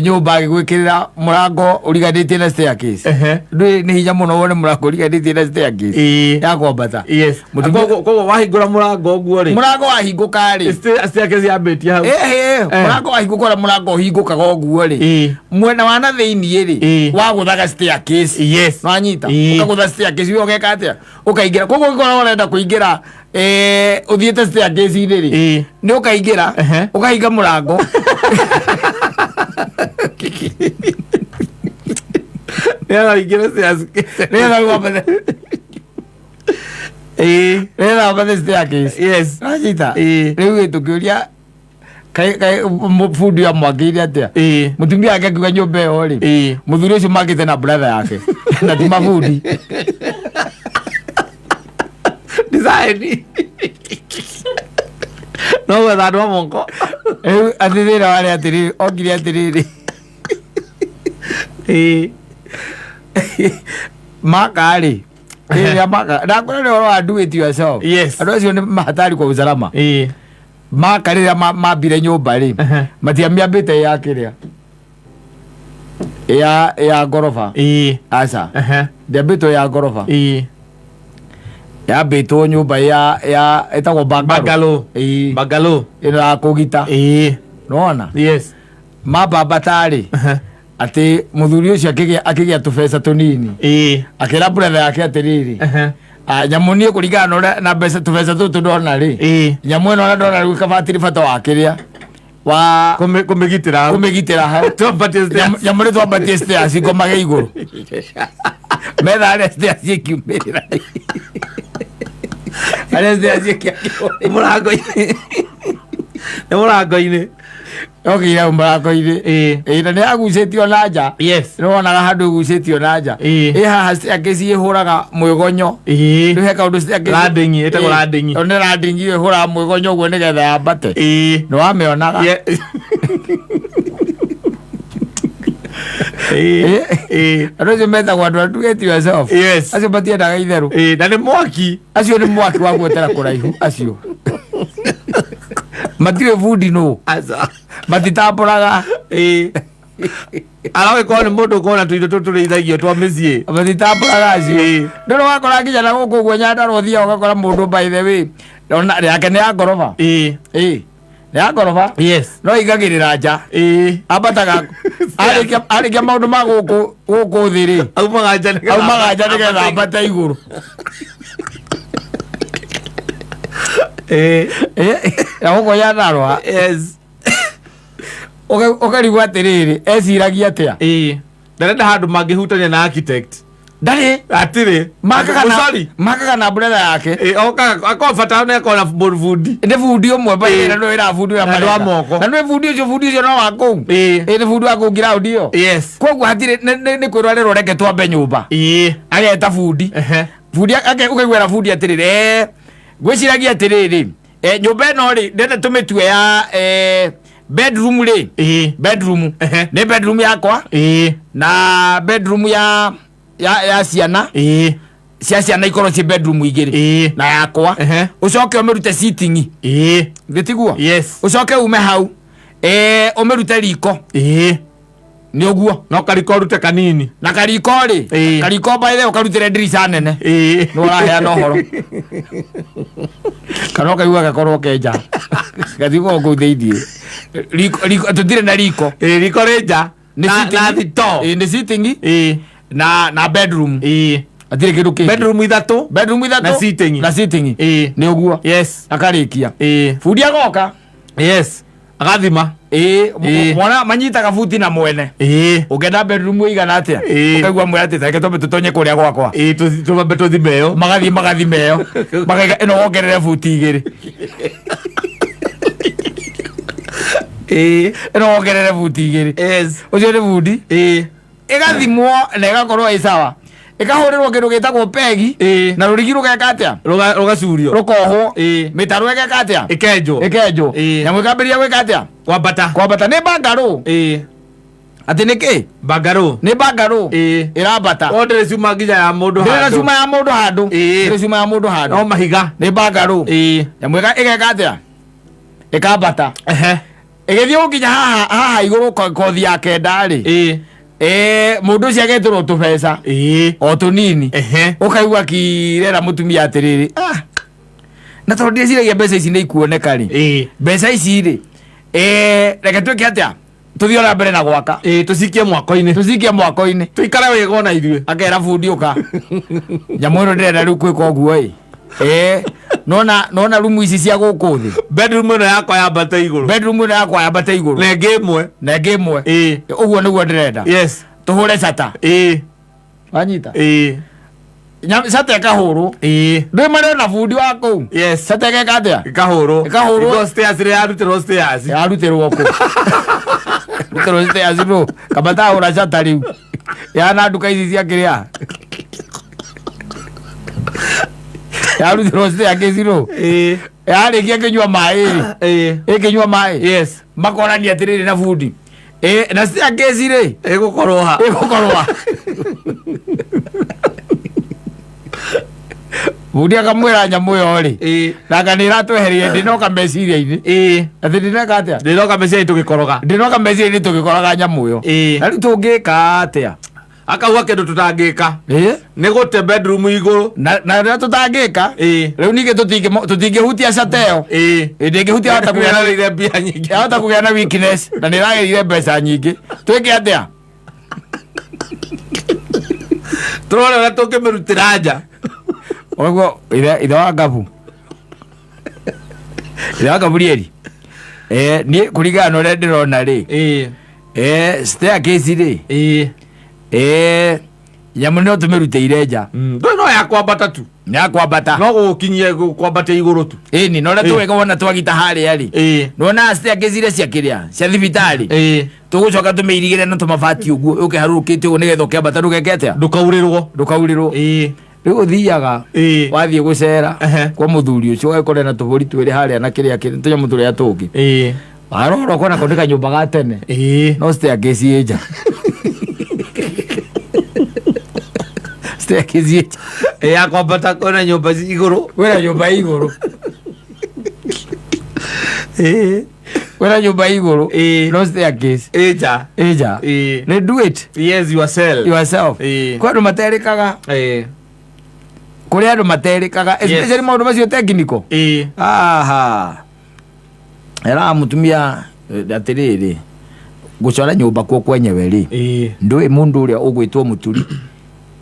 nyũmba agĩgwĩkĩrĩra mũrango ũriganĩtie na staircase. Ndũĩ nĩ hinya mũno wone mũrango ũriganĩtie na staircase ya kwambata. Mũtumia- Koguo wahingũra mũrango ũguo rĩ, Mũrango wahingũka rĩ, staircase yambĩtie hau. Ehe, mũrango wahingũka ũrĩa mũrango ũhingũkaga ũguo rĩ, mwena wa na thĩiniĩ rĩ, wagũthaga staircase. Nwanyita ũkagũtha staircase we ũgeka atĩa? Ũkaingĩra. Koguo ũngĩkorwo ũrenda kũingĩra ũthiĩte staircase-inĩ rĩ, nĩ ũkaingĩra, ũkahinga mũrango. Nĩgetha ũingĩre stairs. Nĩgetha wambate, nĩgetha wambate staircase. Nwanyita? Rĩu ĩ tũkĩũria kaĩ bundi amwakĩire atĩa? Mũtumia wake akiuga nyũmba ĩyo rĩ, mũthuri ũcio makĩte na brother yake na ti mabundi. Design. No gwetha andũ a moko. Rĩu atĩ thĩna warĩ atĩrĩrĩ, okire atĩrĩrĩ, maka rĩ, rĩrĩa maka ndakwĩra nĩ ũhoro wa do it yourself. Andũ acio nĩ mahatari kwa usalama. Maka rĩrĩa mambire nyũmba rĩ, matiamĩambĩte ya kĩrĩa ya ngoroba. Aca, ndĩambĩtwo ya ngoroba. Yambĩtwo nyũmba ya ĩtagwo bungalow. Bungalow. Bungalow. Ĩno ya kũgita. Nĩwona? Mambambata rĩ, atĩ mũthuri ũcio akĩgĩa tũbeca tũnini, akĩra brother yake atĩrĩrĩ, "Ah, nyamũ niĩ kũringana na ũrĩa na mbeca tũbeca tũtũ ndona rĩ, nyamũ ĩno ona ndona rĩu kabatiri bata wa kĩrĩa wa Kũmĩgitĩra hau. Kũmĩgitĩra hau. Twambatie stairs. Nyamũ nĩ twambatie stairs ngomage igũrũ metha harĩa stairs ikiumĩrĩra, harĩa stairs ikiakĩrwo." Mũrango-inĩ. Nĩ mũrango-inĩ. Okĩire hau mũrango-inĩ. Ĩĩ, na nĩ yagucĩtio na nja. Nĩwonaga handũ ĩgucĩtio na nja. Ĩ haha staircase ĩhũraga mwĩgonyo. Rĩu he kaũndũ staircase Landing, ĩtagwo landing. Nĩ landing ĩyo ĩhũraga mwĩgonyo ũguo nĩgetha yambate. Nĩ wamĩonaga? Andũ acio metagwo andũ a do it yourself. Acio matiendaga itherũ. Na nĩ mwaki. Acio nĩ mwaki wa guotera kũraihu. Acio matiũĩ bundi nũ. Aca. Matitambũraga. Aragĩkorwo nĩ mũndũ ũkorwo na tũindo tũtũ tũrĩithagio twa mĩciĩ. Matitambũraga acio. Ndũrĩ wakora nginya na gũkũ ũguo Nyandarua ũthiaga ũgakora mũndũ, by the way, ona yake nĩ ya ngoroba. Ĩĩ, nĩ ya ngoroba. No igagĩrĩra nja. Ambataga arĩkia maũndũ ma gũkũ thĩ rĩ, aumaga nja nĩgetha- aumaga nja nĩgetha ambate igũrũ. Na gũkũ Nyandarua ũkarigwo atĩrĩrĩ, eciragia atĩa? Ndarenda handũ mangĩhutania na architect. Ndarĩ. Atirĩ. Makaga na Sorry. Makaga na brother yake. Okaga akorwo bata nĩ akorwo na bundi. Nĩ bundi ũmwe by na nĩ wĩra bundi ũrĩa Na andũ a mareka. moko. Na nĩ bundi ũcio, bundi ũcio no wa kũu. Ĩ nĩ bundi wa kũu ground ĩyo. Koguo hatirĩ nĩ kwĩrwo arerwo reke twambe nyũmba. Ageta bundi. Bundi ũkaiguĩra bundi atĩrĩrĩ, ngwĩciragia atĩrĩrĩ, nyũmba ĩno rĩ, ndenda tũmĩtue ya bedroom rĩ, bedroom nĩ bedroom yakwa na bedroom ya ciana, cia ciana ikorwo ci bedroom igĩrĩ na yakwa. Ũcoke ũmĩrute sitting. Gĩtiguo? Ũcoke ume hau, ũmĩrute riko. Nĩ ũguo. No kariko ũrute kanini. Na kariko rĩ, kariko by the way ũkarutĩre ndirica nene. Nĩ ũraheana ũhoro kana ũkaigua gakorwo kenja gatigwo kũu thĩiniĩ. Riko tũtirĩ na riko. Riko rĩ nja. Nĩ Na sitting. Na thitoo. Ĩĩ, nĩ sitting na bedroom. Hatirĩ kĩndũ kĩngĩ. Bedroom ithatũ. Bedroom ithatũ. Na sitting. Na sitting. Nĩ ũguo. Akarĩkia. Bundi agoka. Yes, agathima. Ĩĩ. Mwana manyitaga buti na mwene. Ũngĩenda bedroom ĩigana atĩa? Ũkaigua mwĩra atĩ reke twambe tũtonye kũrĩa gwakwa. Tũmambe tũthime ĩyo. Magathiĩ magathima ĩyo, makaiga ĩno wongerere buti 2. Ĩno wongerere buti 2. Ũcio nĩ bundi. Ĩgathimwo na ĩgakorwo ĩ sawa, ĩkahũrĩrwo kĩndũ gĩtagwo pegi. Na rũrigi rũgeka atĩa? Rũgacurio. Rũkohwo. Mĩtaro ĩgeka atĩa? Ĩkenjwo. Ĩkenjwo. Nyamũ ĩkambĩrĩria gwĩka atĩa? Kwambata. Kwambata. Nĩ bangarũ. Atĩ nĩ kĩ? Bangarũ. Nĩ bangarũ. Ĩrambata. O ndĩrĩ cuma nginya ya mũndũ Ndĩrĩ na handũ. cuma ya mũndũ handũ. Ndĩrĩ cuma ya mũndũ handũ. No mahiga. Nĩ bangarũ. Nyamũ ĩgeka atĩa? Ĩkambata. Ehe. Ĩgĩthiĩ gũkinya haha haha igũrũ kothi ya kenda rĩ, Ĩĩ. Mũndũ ũcio agetĩrwo tũbeca Ĩĩ. o tũnini. Ehe. Ũkaigua kirera mũtumia atĩrĩrĩ, ah, na tondũ ndĩciragia mbeca ici nĩ ikuoneka rĩ, Ĩĩ. mbeca ici rĩ, reke twĩke atĩa, tũthiĩ ona mbere na gwaka. Ĩĩ, tũcikie mwako-inĩ. Tũcikie mwako-inĩ. Tũikare wega ona ithuĩ. Akera bundi, ũka, nyamũ ĩno ndĩrenda rĩu kwĩka ũguo ĩ. Nona rumu ici cia gũkũ thĩ, Bedroom ĩno yakwa yambate igũrũ. Bedroom ĩno yakwa yambate igũrũ. Na ĩngĩ ĩmwe. Na ĩngĩ ĩmwe. Ĩĩ. Ũguo nĩguo ndĩrenda. Yes. Tũhũre shutter. Ĩĩ. Wanyita? Ĩĩ. Shutter ĩkahũrwo. Ĩĩ. Ndwĩ marĩ na bundi wa kũu. Yes. Shutter ĩgeka atĩa? Ĩkahũrwo. Ĩkahũrwo. Iko stairs ĩrĩa yarutĩrwo stairs. Yarutĩrwo kũ? Rutĩrwo stairs nũ? Kamba tahũra shutter rĩu yana nduka ici cia kĩrĩa yarutĩrwo stairs nũ? Ĩĩ. Yarĩkia kĩnyua maĩ rĩ, Ĩĩ. ĩkĩnyua maĩ, Yes. makorania atĩrĩrĩ na bundi, na staircase rĩ, Ĩgũkorwo ha? Ĩgũkorwo bundi akamwĩra nyamũ ĩyo rĩ, Ĩĩ. nanga nĩ ĩratweheria, ndĩnoka meciria-inĩ Ĩĩ. atĩ ndĩneka atĩa. Ndĩroka meciria tũgĩkoroga. Ndĩnoka meciria-inĩ tũgĩkoraga nyamũ ĩyo. Ĩĩ. Na rĩu tũngĩka atĩa? Akauga kĩndũ tũtangĩka Ĩĩ. nĩ gũte bedroom igũrũ. Na rĩrĩa tũtangĩka, Ĩĩ. rĩu ningĩ tũtingĩhutia cata ĩyo. Ĩĩ. Ĩ, ndĩngĩhutia, yahota kũgĩa na Nĩrarĩire mbia nyingĩ. Yahota kũgĩa na weakness na nĩ ĩragĩrire mbeca nyingĩ. Twĩke atĩa? Tũrore ũrĩa tũngĩmĩrutĩra nja. Ũguo ithe wa Ngabu, ithe wa Gaburieli, niĩ kũringana na ũrĩa ndĩrona rĩ, Ĩĩ. Staircase rĩ, Ĩĩ. Nyamũ no tũmĩrutĩire nja. Ndũĩ no ya kwambata tu. Nĩ ya kwambata. No gũgũkinyia kwambatia igũrũ tu. Ĩni, na ũrĩa tũgĩka wona twagita harĩa rĩ, Ĩĩ. nĩwona staircase iria cia kĩrĩa cia thibitarĩ, Ĩĩ. Tũgũcoka tũmĩirigĩre na tũmabati ũguo ũke harũrũkĩte ũguo nĩgetha ũkĩambata ndũgeke atĩa? Ndũkaurĩrwo. Ndũkaurĩrwo. Ĩĩ. Rĩu ũthiaga, Ĩĩ. wathiĩ gũcera Ehe. kwa mũthuri ũcio, ũgakora na tũbũri twĩrĩ harĩa na kĩrĩa tũnyamũ tũrĩa tũngĩ. Ĩĩ. Warora ũkona kau nĩ kanyũmba ga tene, Ĩĩ. no staircase ĩ nja, staircase ĩ nja. Ĩ, ya kwambata kwĩna nyũmba igũrũ. Kwĩna nyũmba igũrũ. Ĩĩ. Kwĩna nyũmba igũrũ. Ĩĩ. No staircase Ĩ nja. Ĩ nja. Ĩĩ. Nĩ do it Yes, yourself. yourself. Ĩĩ. Kwĩ andũ materĩkaga. Ĩĩ. Kũrĩ andũ materĩkaga, especially maũndũ macio technical. Ĩĩ. Aha, eraga mũtumia, atĩrĩrĩ, gũcora nyũmba kuo kwenyewe rĩ, Ĩĩ. Ndũĩ mũndũ ũrĩa ũgwĩtwo mũturi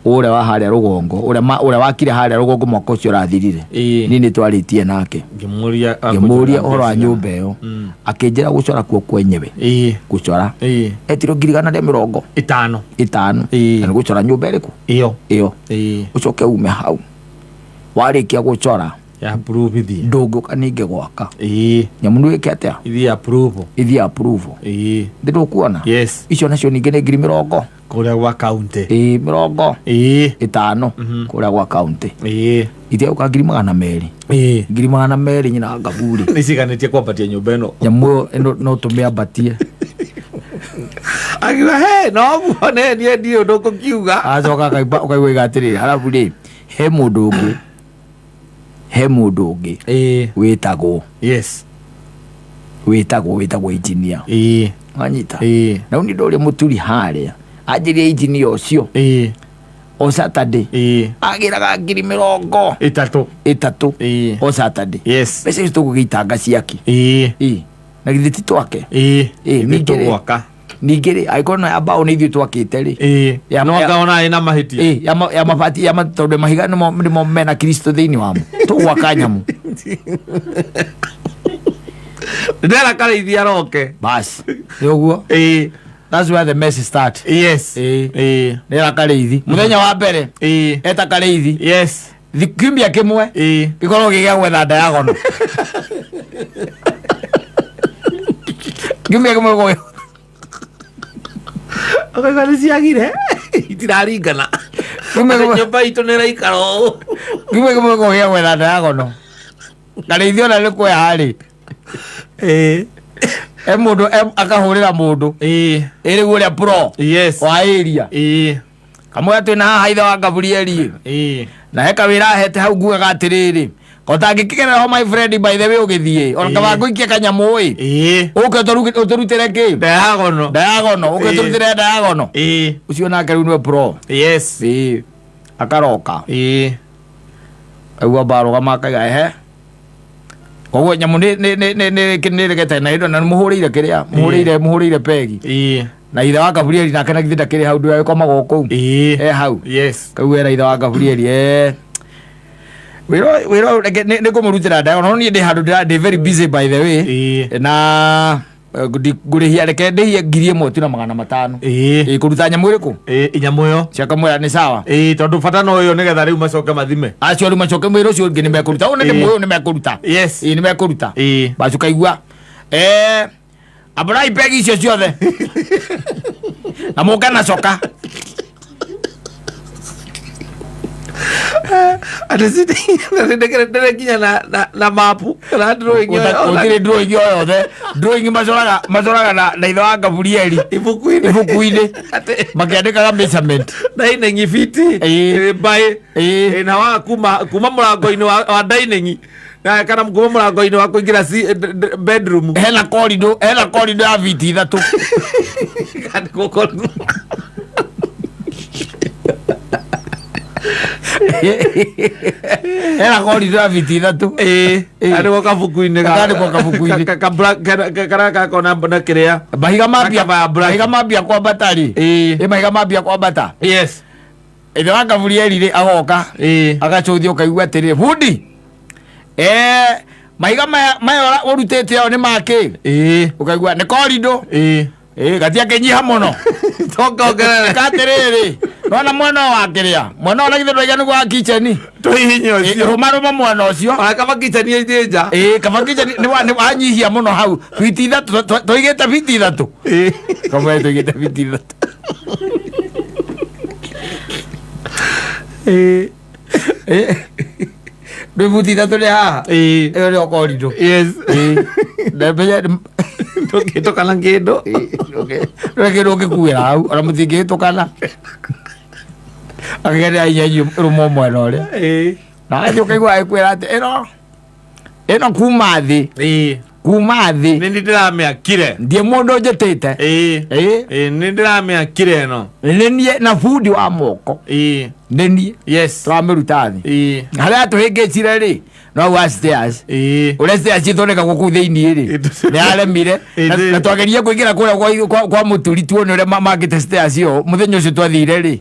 ũrĩa wa harĩa rũgongo, ũrĩa ũrĩa wakire harĩa rũgongo mwaka ũcio ũrathirire? Ĩĩ. Niĩ nĩ twarĩtie nake. Ngĩmũria. Ngĩmũria ũhoro wa nyũmba ĩyo, akĩnjĩra gũcora kuo kwenyewe, Ĩĩ. gũcora, Ĩĩ. etirwo 150,000. 50. 50. Ĩĩ. Na nĩ gũcora nyũmba ĩrĩkũ? Ĩyo. Ĩyo. Ĩĩ. Ũcoke ume hau, warĩkia gũcora, Ya approve ithiĩ. Ndũngĩũka ningĩ gwaka. Ĩĩ. Nyamũ nĩ wĩke atĩa? Ithiĩ approve. Ithiĩ approve. Ĩĩ. Ndĩ Yes. Icio nacio ningĩ nĩ 40,000. Kũrĩa gwa county. Ĩĩ, mĩrongo Ĩĩ. ĩtano kũrĩa gwa county. Ĩĩ. Itiauka 200,000. Ĩĩ. 200,000, nyina ngaburi. Nĩ ciganĩtie kwambatia nyũmba ĩno. Nyamũ ĩyo ĩno no tũmĩambatie. Akiuga he no guo ne niĩ ndiũ ũndũ ngũkiuga. Acoka akaigua, ũkaigua iga atĩrĩrĩ, harabu rĩ, he mũndũ ũngĩ, he mũndũ ũngĩ Ĩĩ. wĩtagwo Yes. wĩtagwo engineer. Ĩĩ. Wanyita? Ĩĩ. Na rĩu nĩ ndũrĩa mũturi harĩa anjĩrie engineer ũcio, Ĩĩ. o Saturday Ĩĩ. agĩraga 30,000. 30. 30. Ĩĩ. O Saturday. Yes. Mbeca icio tũgũgĩitanga ciaki? Ĩĩ. Ĩ, na githĩ ti twake? Ĩĩ. Ĩĩ, ningĩ rĩ, tũgwaka. Ningĩ rĩ, angĩkorwo no ya mbaũ nĩ ithuĩ twakĩte rĩ, Ĩĩ. No anga ĩna mahĩtia. Ĩ, ya mabati ya tondũ mahiga nĩmo mena Kristo thĩinĩ wamo, tũgwaka nyamũ. Ndera karĩithi aroke. Basi nĩ ũguo. Ĩĩ. That's where the mess start. Yes. Ĩĩ. Ĩĩ. Nĩra karĩithi mũthenya wa mbere, Ĩĩ. eta karĩithi. Yes. Kiumia kĩmwe Ĩĩ. gĩkorwo gĩgĩa gwetha ndayagono, kiumia kĩmwe gĩkorwo Ũkaigua nĩ ciagire itiraringana. Kiumia kĩmwe. Nyũmba itũ nĩ ĩraikara ũũ. Kiumia kĩmwe gĩkorwo gĩa gwetha ndayagono. Karĩithi ona nĩ kuoya harĩ Ĩĩ. e mũndũ akahũrĩra mũndũ Ĩĩ. ĩrĩu ũrĩa pro Yes. wa area. Ĩĩ. Kamwe twĩna haha ithe wa Gaburieli Ĩĩ. na he kawĩra ahete hau, ngugaga atĩrĩrĩ, Otangĩkĩgerera ho, my friend, by the way, ũgĩthiĩ ona kaba ngũikie kanyamũ ĩ. Ũke ũtũrutĩre kĩ? Diagonal. Diagonal, ũke ũtũrutĩre diagonal. Ũcio nake rĩu nĩwe pro. Ĩĩ, akaroka. Aigua mbarũgama akaiga ehe, koguo nyamũ nĩ regete na ĩndo na nĩ mũhũrĩire kĩrĩa mũhũrĩire pegi. Na ithe wa Gabrieli nake na githĩ ndakĩrĩ hau, ndũgagĩkomaga o kũu? E hau. Kau era ithe wa Gabrieli, wĩra wĩra ũyũ reke nĩ ngũmũrutĩra ndawa, no niĩ ndĩ handũ ndĩ very busy, by the way. Na ngũrĩhia, reke ndĩhie 1,500 tu na 500. Kũruta nyamũ ĩrĩkũ? Nyamũ ĩyo. Ciakamwĩra nĩ sawa. Tondũ bata no ĩyo nĩgetha rĩu macoke mathime. Acio rĩu macoke mwĩra ũcio ũngĩ nĩ mekũruta ũyũ, nĩ ndĩmũĩ ũyũ nĩ mekũruta. Ĩĩ, nĩ mekũruta. Bacu kaigua ambũrai pegi icio ciothe na mũke na coka. Atĩ ndĩrĩ nginya na mapu kana drawing ĩyo yothe. Gũtirĩ drawing o yothe, drawing macoraga na ithe wa Gaburieli. Ibuku-inĩ. Ibuku-inĩ. Atĩ makĩandĩkaga measurement. Dining fiti mbaĩ. Na wa kuma mũrango-inĩ wa dining na kana kuma mũrango-inĩ wa kũingĩra bedroom. Hena corridor ya fiti 3. Kana gũkorwo- Hena corridor ya fiti 3. Kandĩkwo kabuku-inĩ. Kandĩkwo kabuku-inĩ. Karĩa gakoragwo na kĩrĩa. Mahiga mambia. Gakaba ya black. Mahiga mambia kwambata rĩ. Ĩ, mahiga mambia kwambata. Ithe wa Gaburieli rĩ, agoka. Agacũthia, ũkaigua atĩrĩ, bundi, mahiga maya ũrutĩte ĩyo nĩ makĩ? Ũkaigua nĩ corridor. Gatiakĩnyiha mũno. Tongongerere. Katĩrĩrĩ, nona mwena ũyũ wa kĩrĩa, mwena ũyũ na githĩ ndwaiga nĩguo wa kitchen? Tũhihinye ũcio. Rũma rũma mwena ũcio. Ona kaba kitchen ĩ nja. Ĩ, kaba kitchen nĩ wanyihia mũno hau fiti 3, tũigĩte fiti 3. Kamwe tũigĩte fiti 3. Ndwĩ buti 3 nĩ haha. Ĩyo nĩyo corridor. Ndemenya. Ndũngĩtũkana kĩndũ. Ndũrĩ kĩndũ ũngĩkuĩra hau, ona mũtingĩhĩtũkana, akĩgeria inyenyi rũmwo mwena ũrĩa. Na athiĩ ũkaigua agĩkwĩra atĩ ĩno kuma thĩ. Kuma thĩ. Nĩ ndĩramĩakire. Ndiĩ mũndũ njĩtĩte. Nĩ ndĩramĩakire ĩno. Nĩ niĩ na bundi wa moko. Nĩ niĩ. Tũramĩruta thĩ. Harĩa atũhĩngĩcire rĩ, no wa stairs. Ũrĩa stairs cithondekagwo kũu thĩinĩ rĩ, nĩ aremire. Na twageria kũingĩra kũrĩa kwa mũturi tuone ũrĩa makĩte stairs ĩyo mũthenya ũcio twathire rĩ.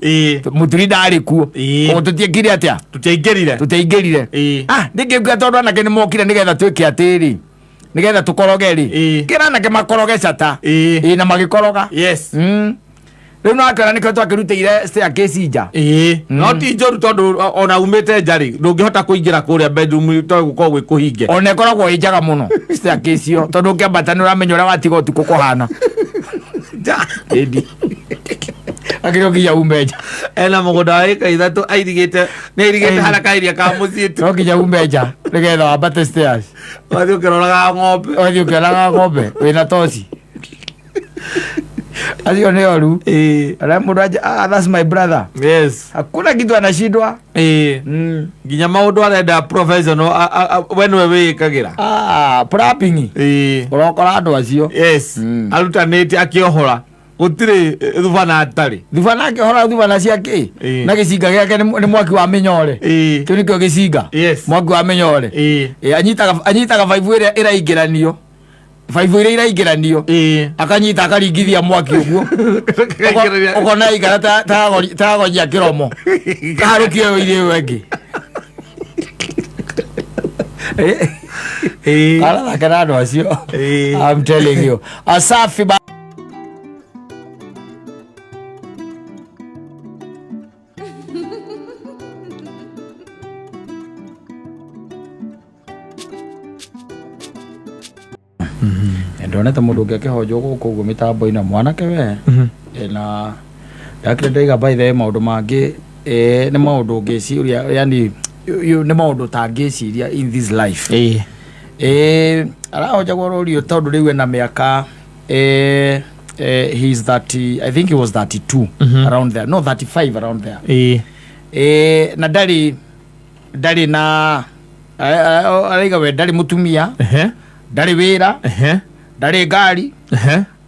Mũturi ndarĩ kuo. Koguo tũtiekire atĩa? Tũtiaingĩrire. Tũtiaingĩrire. Ah, ndingĩkuga tondũ anake nĩ mokire nĩgetha twĩke atĩrĩ, nĩgetha tũkoroge rĩ. Kĩra anake makoroge cata. Ĩĩ, na magĩkoroga. Rĩu no akĩona nĩkĩo twakĩrutĩire staircase nja. No ti njũru tondũ ona umĩte nja rĩ, ndũngĩhota kũingĩra kũrĩa bedroom tondũ gũkorwo gwĩ kũhinge. Ona ĩkoragwo ĩ njega mũno staircase ĩyo, tondũ ũkĩambata nĩ ũramenya ũrĩa watiga ũtukũ kũhana. Nja. Ĩndi akĩrĩ nginya ume nja. Ena mũgũnda wa ĩka 3 airigĩte, nĩ airigĩte harĩa kairia ka mũciĩ tu. No nginya ume nja nĩgetha wambate stairs. Wathiĩ ũkĩroraga ng'ombe. Wathiĩ ũkĩonaga ng'ombe wĩna toci, acio nĩ oru. Arĩa mũndũ anja, ah, that's my brother. Hakuna kitu anashindwa. Nginya maũndũ arenda professional we nĩwe wĩĩkagĩra. Ah, prepping. Ũrokora andũ acio. Arutanĩte akĩohora gũtirĩ thubana atarĩ. Thubana akĩhora, thubana cia kĩ? Na gĩcinga gĩake nĩ mwaki wa mĩnyore. Kĩu nĩkĩo gĩcinga. Mwaki wa mĩnyore. Anyitaga baibũ ĩrĩa ĩraingĩranio, baibũ iria iraingĩranio. Akanyita akaringithia mwaki ũguo. Ũkona aikara ta agonyia kĩromo kaharũkio ĩyo irĩ ĩyo ĩngĩ. Arathaka na andũ acio. I'm telling you. Asafi ba. Ndonete mũndũ ũngĩ akĩhonjwo gũkũ ũguo mĩtambo-inĩ, mwanake we. Na ndakire ndaiga, by the way, maũndũ mangĩ nĩ maũndũ ũngĩciria, yani nĩ maũndũ ũtangĩciria in this life. Arahonjagwo rũriũ tondũ rĩu ena mĩaka he is 30, I think he was 32 around there, no, 35 around there. Na ndarĩ na Araiga we ndarĩ mũtumia, ndarĩ wĩra, ndarĩ ngari,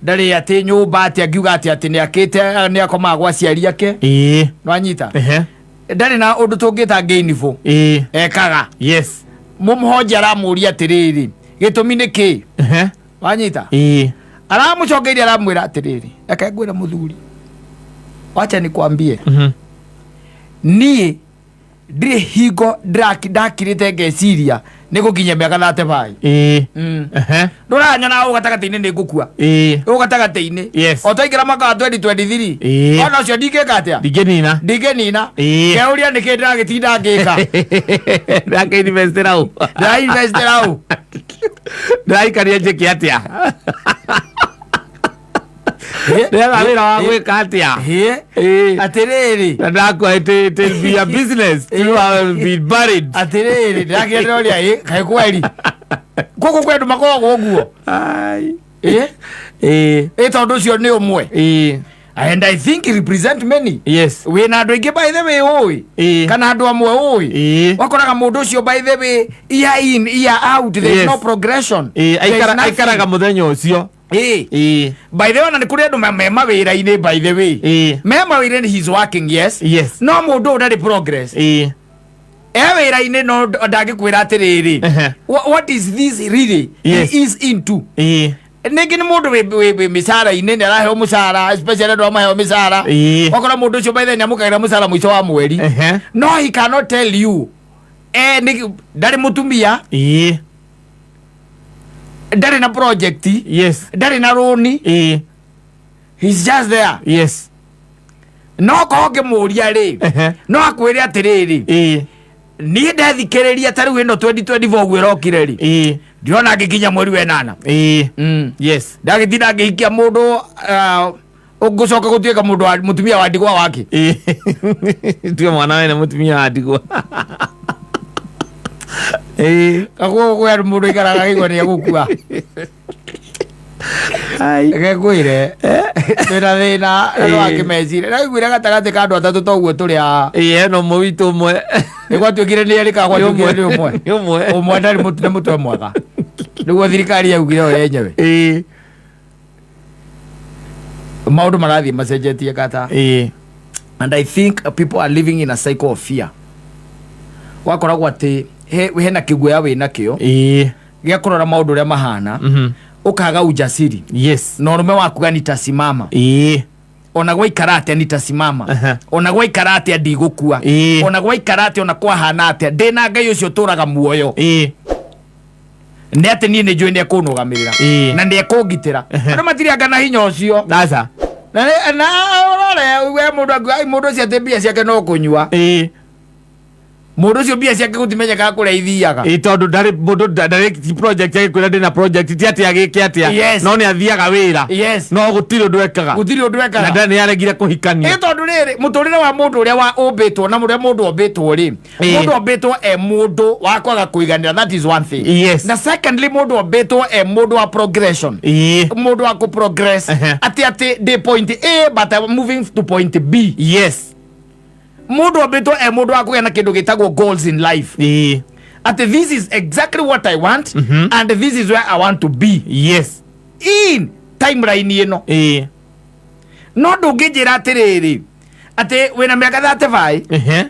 ndarĩ atĩ nyũmba, atĩ angiuga atĩ nĩ akĩte, nĩ akomaga gwa aciari ake. Nwanyita? Ndarĩ na ũndũ tũngĩta gainful ekaga. Mũmũhonja aramũria atĩrĩrĩ, gĩtũmi nĩ kĩ? Wanyita? Aramũcokeirie, aramwĩra atĩrĩrĩ, reke ngwĩre mũthuri, wacha nikwambie, niĩ ndirĩ hingo ndakirĩte ngeciria nĩ gũkinyia mĩaka 35. Ndũranyona ũũ gatagatĩ-inĩ nĩ ngũkua? Ũũ gatagatĩ-inĩ. O twaingĩra mwaka wa 2023, ona ũcio ndingĩka atĩa? Ndingĩnina. Ndingĩnina. Ngeuria nĩkĩ ndĩragĩtinda ngĩka? Ndĩrakĩinvestĩra ũ? Ndĩrainvestĩra ũ? Ndĩraikaria njĩke atĩa? Ndĩretha wĩra wa gwĩka atĩa? Atĩrĩrĩ. Na ndakua, it will be a business to have been buried. Atĩrĩrĩ, ndĩrakĩra ndĩroria, ĩ kaĩ kweri gũkũ kwĩ andũ makoragwo ũguo? Ai. Ĩ tondũ ũcio nĩ ũmwe, and I think he represent many. Wĩna andũ aingĩ, by the way, ũĩ, kana andũ amwe ũĩ, wakoraga mũndũ ũcio, by the way, year in, year out, there is no progression. There is nothing. Aikaraga mũthenya ũcio. By the way, ona nĩ kũrĩ andũ me mawĩra-inĩ, by the way, me mawĩra-inĩ, he's working, yes, no mũndũ ũyũ ndarĩ progress. E wĩra-inĩ, no ndangĩkwĩra atĩrĩrĩ, what is this really he is into. Ningĩ nĩ mũndũ wĩ mĩcara-inĩ, nĩ araheo mũcara, especially andũ amaheo mĩcara. Wakora mũndũ ũcio, by the way, nĩ amũkagĩra mũcara mũico wa mweri, no he cannot tell you, ndarĩ mũtumia, ndarĩ na project, ndarĩ na rũni. He's just there. No korwo ngĩmũria rĩ, no akwĩre atĩrĩrĩ, niĩ ndethikĩrĩria ta rĩu ĩno 2024 ũguo ĩrokire rĩ, ndĩrona ngĩkinya mweri wa ĩnana. Ndagĩtinda ngĩhikia mũndũ, ũngũcoka gũtuĩka mũndũ wa mũtumia wa ndigwa wake. Tuge mwana wene mũtumia wa ndigwa. Kaguo kwĩ mũndũ aikaraga akĩigua nĩ egũkua. Ai. Reke ngwĩre, twĩna thĩna na no akĩmeciria naiguire gatagatĩ ka andũ atatũ toguo tũrĩ haha. Hena ũmwe witũ ũmwe. Nĩ gwatuĩkire nĩ erĩ kana gwatuĩkire nĩ ũmwe? Nĩ ũmwe. Ũmwe ndarĩ nĩ mũtwe mwega, nĩguo thirikari yaugire yo yenyewe. Maũndũ marathiĩ macenjetie kata, and I think people are living in a cycle of fear. Wakoragwo atĩ hena kĩguoya wĩ nakĩo gĩa kũrora maũndũ ũrĩa mahana, ũkaga ujasiri na ũrũme wakuga nitasimama, ona gwaikara atĩa nitasimama, ona gwaikara atĩa ndigũkua, ona gwaikara atĩa, ona kwahana atĩa, ndĩna Ngai ũcio ũtũraga muoyo, nĩ atĩ niĩ nĩ njũĩ nĩ ekũnũgamĩrĩra na nĩ ekũngitĩra. Andũ matirianga na hinya ũcio. Aca. Na ũrore we mũndũ akiuga, "Ai, mũndũ ũcio atĩ mbia ciake no kũnyua." Mũndũ ũcio mbia ciake gũtimenyekaga kũrĩa ithiaga. Tondũ ndarĩ mũndũ ndarĩ ti project agĩkwĩra ndĩna project, ti atĩ agĩke atĩa. No nĩ athiaga wĩra, no gũtirĩ ũndũ ekaga. Gũtirĩ ũndũ Na ekaga. nĩ aregire kũhikania. Ĩ tondũ rĩrĩ, mũtũrĩre wa mũndũ ũrĩa wa ũmbĩtwo na ũrĩa mũndũ ombĩtwo rĩ, mũndũ ombĩtwo e mũndũ wa kwaga kũiganĩra, that is one thing. Na secondly, mũndũ ombĩtwo e mũndũ wa progression, mũndũ wa kũ progress, atĩ ndĩ point A but I'm moving to point B. Mũndũ ombĩtwo e mũndũ wa kũgĩa na kĩndũ gĩtagwo goals in life, atĩ this is exactly what I want and this is where I want to be in timeline ĩno. No ndũngĩnjĩra atĩrĩrĩ, atĩ wĩna mĩaka 35,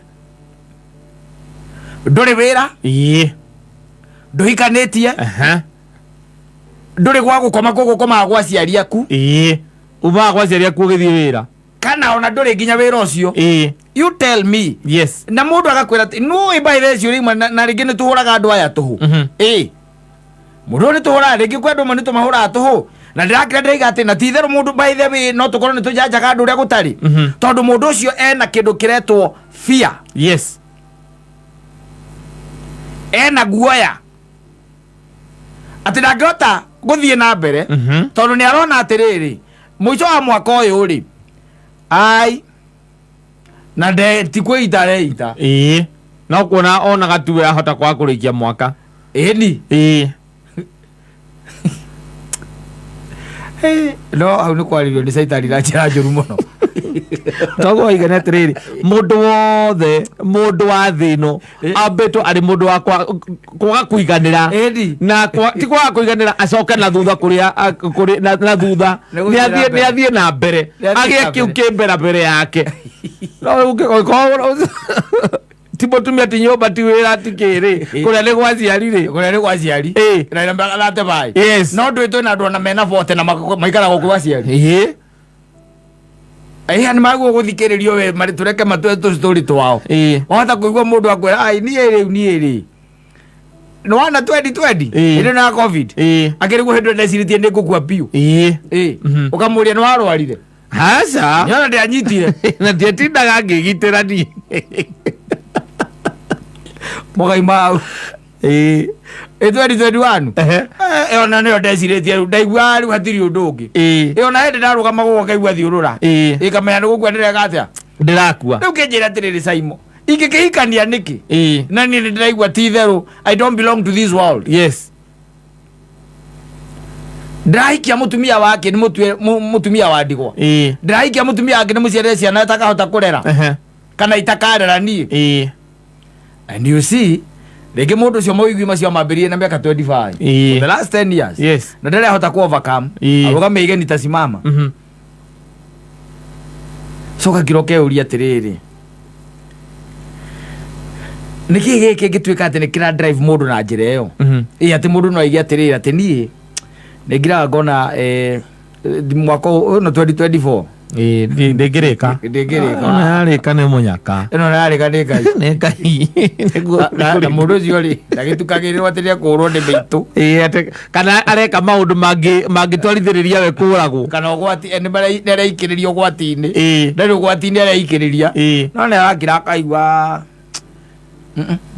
ndũrĩ wĩra, ndũhikanĩtie, ndũrĩ gwa gũkoma, kũguo ũkomaga gwa aciari aku. Umaga gwa aciari aku ũgĩthiĩ wĩra. Kana ona ndũrĩ nginya wĩra ũcio. You tell me. Na mũndũ agakwĩra atĩ nũĩ by the way rĩmwe na rĩngĩ nĩ tũhũraga andũ aya tũhũ. Mũndũ ũyũ nĩ tũhũraga, rĩngĩ kwĩ andũ amwe nĩ tũmahũraga tũhũ, na ndĩrakĩra ndĩraiga atĩ na ti itherũ mũndũ, by the way, no tũkorwo nĩ tũjanjaga andũ ũrĩa gũtarĩ, tondũ mũndũ ũcio ena kĩndũ kĩretwo fear. Ena guoya atĩ ndangĩhota gũthiĩ na mbere, tondũ nĩ arona atĩrĩrĩ, mũico wa mwaka ũyũ rĩ, ai na nde ti kwĩita areita. No kuona onaga tu we ahota kwaga kũrĩkia mwaka. Ĩni. No hau nĩ kwarĩrio nĩ caitani na njĩra njũru mũno. Toguo waigana atĩrĩrĩ, mũndũ wothe, mũndũ wa thĩ ĩno ambĩtwo arĩ mũndũ wa kwaga kũiganĩra. Ĩni. Na ti kwaga kũiganĩra, acoke na thutha kũrĩa kũrĩ na thutha. Nĩ gũthiĩ na Nĩ mbere. athiĩ na mbere. Nĩ athiĩ na Agĩe kĩu mbere. kĩ mbere mbere yake. No rĩu ũngĩkorwo ti mũtumia, ti nyũmba, ti wĩra, ti kĩrĩ, kũrĩa nĩ gwa aciari rĩ. Kũrĩa nĩ gwa aciari. Na ĩna bai. No ndũĩ twĩna andũ ona mena bote na maikaraga kwa aciari. Ĩĩ, nĩ maguo gũthikĩrĩrio we marĩ tũreke matue tũcitũri twao. Wahota kũigua mũndũ akwĩra, ai, niĩ rĩu, niĩ rĩ nĩ wana 2020, hĩndĩ ĩno ya COVID, akĩrĩguo hĩndĩ ĩyo ndecirĩtie nĩ ngũkua biũ. Ũkamũria, nĩ warwarire? Aca. Nĩona ndĩanyitire. Na ndiatindaga ngĩgitĩra niĩ. Mũgaima hau. Ĩ 2021. Ĩyo na nĩyo ndecirĩtie rĩu, ndaigua rĩu hatirĩ ũndũ ũngĩ. Ĩyo na hĩndĩ ndarũgama gũkũ ngaigua thiũrũra. Ĩkamenya nĩ gũkua ndĩreka atĩa. Ndĩrakua. Rĩu kĩnjĩra atĩrĩrĩ, Saimo, ingĩkĩhikania nĩkĩ na niĩ nĩ ndĩraigua ti itherũ I don't belong to this world? Ndĩrahikia mũtumia wake nĩ mũtue mũtumia wa ndigwa. Ndĩrahikia mũtumia wake nĩ mũciarĩre ciana atakahota kũrera kana itakarera niĩ. And you see, rĩngĩ mũndũ ũcio mawĩigwi macio amambĩrĩrie na mĩaka 25, for the last 10 years, na ndarahota ku overcome. Arũgame igeni tasimama. Coka kiro keuria atĩrĩrĩ, nĩkĩ gĩkĩ ngĩtuĩka atĩ nĩ kĩra drive mũndũ na njĩra ĩyo? Ĩ atĩ mũndũ no aige atĩrĩrĩ, atĩ niĩ nĩ ngiraga ngona mwaka ũyũ no 2024. Ndĩngĩrĩka. Ndĩngĩrĩka. Ona yarĩka nĩ mũnyaka. Ĩno yarĩka nĩ Ngai. Nĩ Ngai. Na mũndũ ũcio rĩ, ndagĩtukagĩrĩrwo atĩ nĩekũũrwo nĩ mĩitũ. Atĩ kana areka maũndũ mangĩtwarithĩrĩria we kũragwo. Kana ũgwati, nĩ areikĩrĩria ũgwati-inĩ. Ndarĩ ũgwati-inĩ areikĩrĩria. No nĩ arakira akaigua.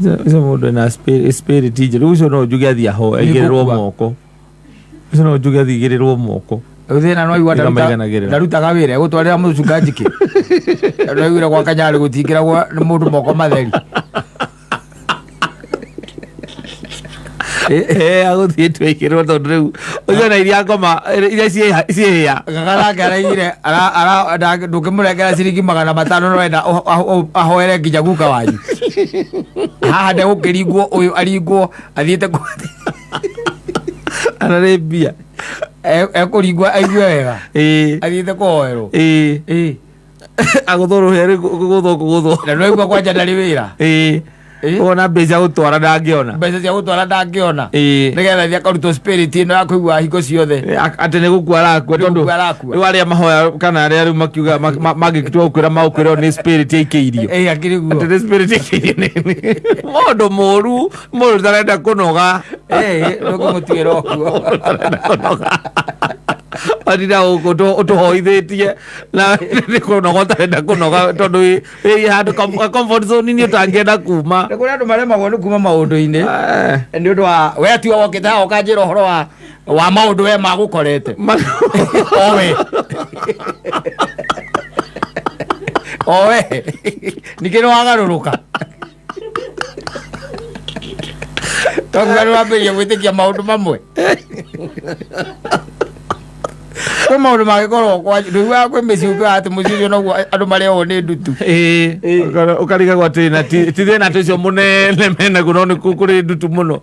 Ũcio mũndũ ena spirit njũru, ũcio no njuge athiĩ ahoe aigĩrĩrwo Nĩngũkua. moko. Ũcio no njuge athiĩ aigĩrĩrwo moko. Rĩu thĩna no aigua Ĩkamaiganagĩrĩra. ndarutaga wĩra egũtwarĩra mũcungaji kĩ? Tondũ aiguire gwa Kanyarĩ gũtingĩragwo nĩ mũndũ moko matheri. Agũthiĩ twĩkĩrwo tondũ rĩu ũcio na iria ngoma iria ciĩhĩa. Kaka nake araigire ndũngĩmũrengera ciringi 500, no enda ahoere nginya guka wanyu haha ndegũkĩringwo, ũyũ aringwo athiĩte Ararĩ mbia. Ekũringwo aigue wega. Athiĩte kũhoerwo. Agũthwo rũhĩa rĩ, kũgũthwo kũgũthwo. Na nĩwaigua kwanja ndarĩ wĩra. Wona mbeca cia gũtwara ndangĩona. Mbeca cia gũtwara ndangĩona. Nĩgetha athiĩ akarutwo spirit ĩno ya kũigua hingo ciothe. Atĩ nĩ gũkua arakua. Nĩ tondũ gũkua arakua. Rĩu arĩa mahoya kana arĩa rĩu makiuga mangĩtua gũkwĩra magũkwĩra nĩ spirit yaikĩirio. Ĩĩ, akĩrĩ guo. Atĩ nĩ spirit yaikĩirio nĩ mũndũ mũru, mũndũ ũtarenda kũnoga. Ĩĩ, ndũkũmũtuĩra ũguo. Ũtarenda kũnoga. Watinda gũkũ ũtũhoithĩtie na nĩ kũnoga ũtarenda kũnoga tondũ wĩ handũ comfort zone nĩ ũtangĩenda kuma. Nĩ kũrĩ andũ maremagwo nĩ kuma maũndũ-inĩ nĩ ũndũ wa we tiwe wokĩte haha ũkanjĩra ũhoro wa maũndũ we magũkorete owe owe ningĩ nĩ wagarũrũka tondũ nĩ wambĩrĩria gwĩtĩkia maũndũ mamwe. Kwĩ maũndũ mangĩkorwo kwa ndũiguaga kwĩ mĩciĩ ũngĩaga atĩ mũciĩ ũcio noguo andũ marĩagwo nĩ ndutu. Ĩĩ, ũkarigagwo atĩ na ti thĩna atĩ ũcio mũnene menaguo, no nĩ kũrĩ ndutu mũno.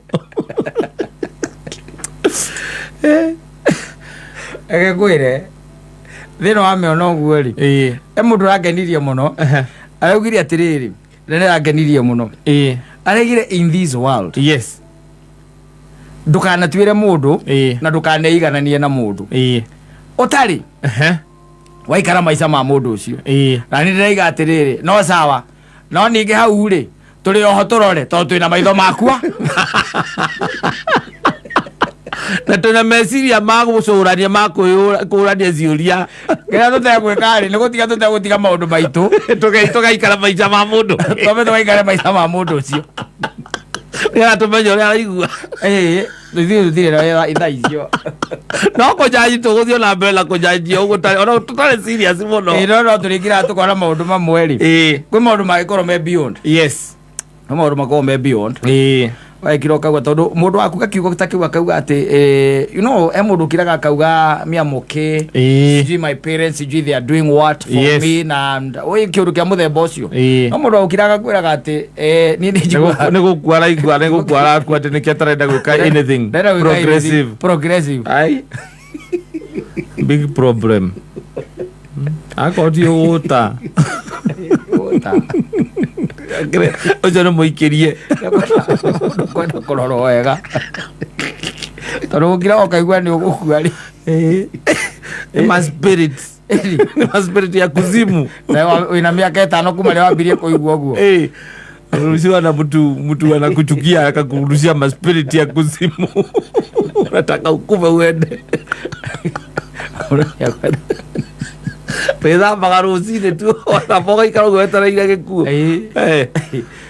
Reke ngwĩre, thĩna wa mĩona ũguo rĩ, e mũndũ ũrangenirie mũno. Araugire atĩrĩrĩ, na nĩ arangenirie mũno. Araugire, in this world, ndũkanatuĩre mũndũ na ndũkaneigananie na mũndũ ũtarĩ waikara maica ma mũndũ ũcio. Na nĩ ndĩraiga atĩrĩrĩ, no sawa, no ningĩ hau rĩ, tũrĩ oho tũrore tondũ twĩna maitho makua. Na twĩna meciria ma gũcũrania, ma kũũrania ciũria. Kĩrĩa tũtegwĩka rĩ, nĩ gũtiga tũtegũtiga maũndũ maitũ. Tũgaikara maica ma mũndũ. Twambe tũgaikare maica ma mũndũ ũcio. Nĩgetha tũmenye ũrĩa araigua. Ĩĩ, ithuĩ tũtirĩ na wĩra ithaa icio. No kũnjanji tũgũthiĩ na mbere na kũnjanjia ũguo ona tũtarĩ serious mũno. Ĩĩ, no tũrĩkĩraga tũkona maũndũ mamwe rĩ, kwĩ maũndũ mangĩkorwo me beyond. Kwĩ maũndũ makorwo me beyond. Wekira ũkauga tondũ mũndũ wakuga kiugo ta kĩu akauga atĩ e mũndũ ũkiraga akauga me am okay. Sijui my parents, sijui they are doing what for me, na oi kĩũndũ kĩa mũthemba ũcio. No mũndũ agũkiraga akwĩraga atĩ niĩ nĩ njiguaga Nä gå kua araigua nä gå kua arakua atä nä kä atarenda gwä ka anything Ndarenda gwĩka anything progressive. Progressive. Ai, big problem akorwo ti å gå ta å cio nä må ikä rie. Kwenda kũrorwo wega tondũ gũkira ũkaigua nĩ ũgũkua rĩ. Nä ma spirit, nä ma spirit ya kuzimu. Na wĩna mĩaka 5 kuma rĩrĩa wambirie kũigua ũguo. Eh, unaruhusiwa na mtu anakuchukia akakurushia maspirit ya kuzimu, unataka ukufe uende. Wĩthambaga rũcinĩ tu wethamba ũgaikara ũguo wetereire gĩkuũ.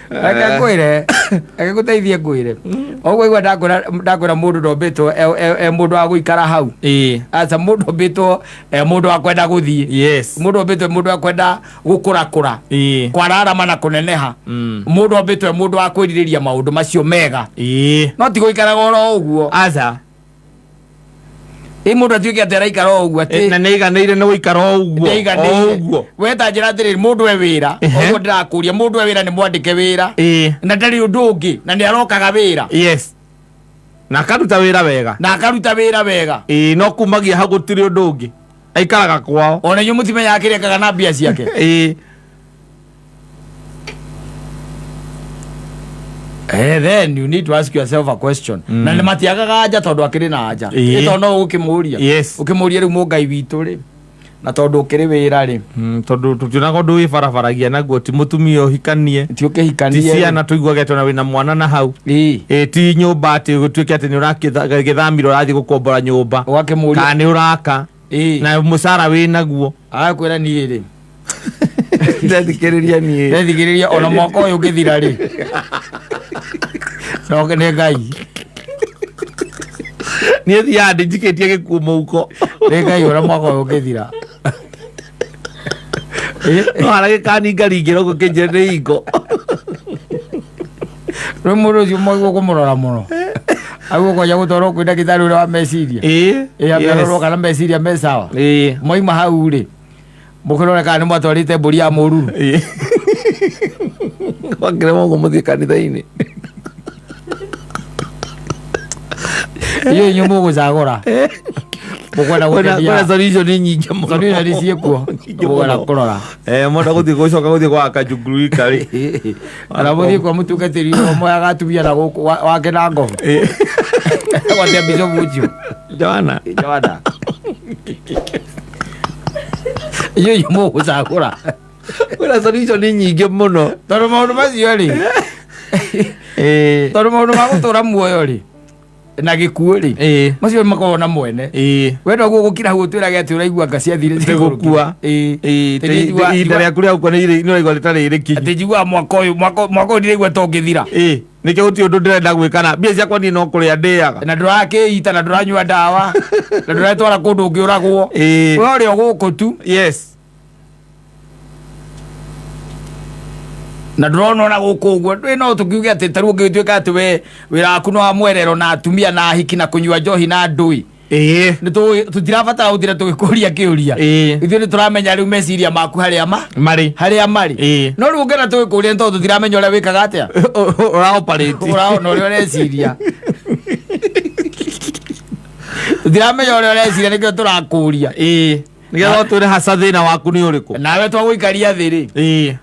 Reke ngwĩre, reke ngũteithie ngwĩre ũguo igua ndakwĩra mũndũ ndombĩtwo e mũndũ wa gũikara hau. Aca, mũndũ ombĩtwo e mũndũ wa kwenda gũthiĩ. Mũndũ ombĩtwo e mũndũ wa kwenda gũkũrakũra, kwararama na kũneneha. Mũndũ ombĩtwo e mũndũ wa kwĩrirĩria maũndũ macio mega, no ti gũikaraga oro ũguo. Aca. Ĩ mũndũ atuĩke atĩ araikara o ũguo atĩ Na nĩ aiganĩire nĩ gũikara o ũguo. Nĩaiganĩire. O ũguo. We ta njĩra atĩrĩrĩ, mũndũ e wĩra, ũguo ndĩrakũria, mũndũ e wĩra, nĩ mwandĩke wĩra, na ndarĩ ũndũ ũngĩ na nĩ arokaga wĩra, Yes, na akaruta wĩra wega. Na akaruta wĩra wega. Ĩĩ, no kumagia hau gũtirĩ ũndũ ũngĩ, aikaraga kwao. Ona inyuĩ mũtimenyaga kĩrĩa ekaga na mbia ciake. Then you need to ask yourself a question. Na nĩ matiagaga anja tondũ akĩrĩ na anja. Ĩ tondũ no ũkĩmũria, ũkĩmũria rĩu mũngai witũ rĩ, na tondũ ũkĩrĩ wĩra rĩ, Tondũ tũtionaga ũndũ wĩbarabaragia naguo, ti mũtumia ũhikanie, ti ti ũkĩhikanie ciana tũiguage atĩ ona wĩna mwana na hau, ĩ ti nyũmba atĩ gũtuĩke atĩ nĩ ũragĩthamire ũrathiĩ gũkombora nyũmba, ũgakĩmũria, kana nĩ ũraka, na mũcara wĩ naguo. Agakwĩra niĩ rĩ, Ndethikĩrĩria niĩ. Ndethikĩrĩria ona mwaka ũyũ ũngĩthira rĩ, no nĩ Ngai. Niĩ thiaga ndĩnjikĩtie gĩkuũ mũhuko. Nĩ Ngai, ona mwaka ũyũ ũngĩthira. No harĩa gĩkaninga ringĩra ũguo kĩnjĩre nĩ hingo. Rĩu mũndũ ũcio mwagĩrĩirwo kũmũrora mũno aguo kwanja gũtwarwo kwĩ ndagĩtarĩ ũrĩa wa meciria. Ĩ ambe kana meciria me sawa. Mwaima hau rĩ, mũkĩrore kana nĩ mwatwarĩte mbũri ya mũruru. Wakĩrema ũguo mũthiĩ kanitha-inĩ. Inyuĩ inyuĩ mũgũcagũra mũkwenda Kwĩna gũkenia. Solution nyingĩ mũno. Solution ciĩkuo. Nyingĩ Mũkwenda mũno. kũrora. Mwenda gũthiĩ gũcoka gũthiĩ gwaka njungurika rĩ. Kana mũthiĩ kwa mũtungatĩri ũmwe moyaga atumia na gũkũ wake na ngobo gwatia bishopu ũcio. Joana. Joana, inyuĩ inyuĩ mũgũcagũra. Kwĩna solution nyingĩ mũno. Tondũ maũndũ macio rĩ, tondũ maũndũ ma gũtũra muoyo rĩ na gĩkuũ rĩ, macio makoragwo na mwene. We noguo gũkira hau ũtwĩrage atĩ ũraigua nga ciathire. Nĩ gũkua. Ĩ. Njigua- Ihinda rĩaku rĩa gũkua nĩ ũraigua rĩtarĩ rĩkinyu. Atĩ njiguaga mwaka ũyũ, mwaka ũyũ ndiraigua ta ũngĩthira. Ĩ nĩkĩo gũtirĩ ũndũ ndĩrenda gwĩka na mbia ciakwa, niĩ no kũrĩa ndĩaga. Na ndũrakĩita na ndũranyua ndawa na ndũretwara kũndũ ũngĩũragwo. We ũrĩ o gũkũ tu. Na ndũrona ona gũkũ ũguo ndũĩ, no tũkiuge atĩ tarĩu ũngĩtuĩka atĩ we wĩra waku nĩ wa mwerero na atumia na ahiki na kũnyua njohi na ndũĩ, nĩ tũtirabatara gũtira tũgĩkũria kĩũria. Ithuĩ nĩ tũramenya rĩu meciria maku harĩa ma marĩ. Harĩa marĩ. No rĩu ũngĩenda tũgĩkũria nĩ tondũ tũtiramenya ũrĩa wĩkaga atĩa. Ũra operate. Ũraona ũrĩa ũreciria, tũtiramenya ũrĩa ũreciria, nĩkĩo tũrakũria. Nĩgetha ũtwĩre haca thĩna waku nĩ ũrĩkũ. Nawe twagũikaria thĩ rĩ,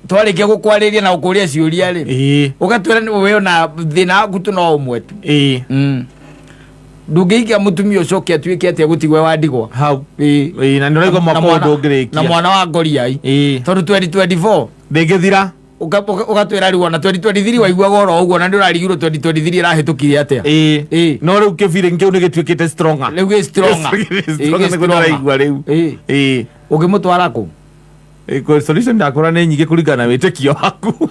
twarĩkia gũkwarĩria na gũkũria ciũria rĩ, ũgatwĩra nĩ we ona thĩna waku tu no ũmwe tu. Ndũngĩhikia mũtumia ũcoke atuĩke atĩa gũtigwe wa ndigwa. Hau. Ĩĩ, na nĩ ũraigua mwaka Na ũyũ na ndũngĩrĩkia. Mwana wa ngoriai, tondũ 2024 ndĩngĩthira. Ũgatwĩra rĩu ona 2023 waiguaga oro ũguo na nĩ ũrarigirwo 2023 ĩrahĩtũkire atĩa. No rĩu kĩbiri kĩu nĩ gĩtuĩkĩte stronger. Rĩu gĩ stronger. Stronger Gĩ nĩguo stronger. ndĩraigua rĩu. Ũngĩmũtwara kũ? Solution ndakora nĩ nyingĩ kũringana na wĩtĩkio waku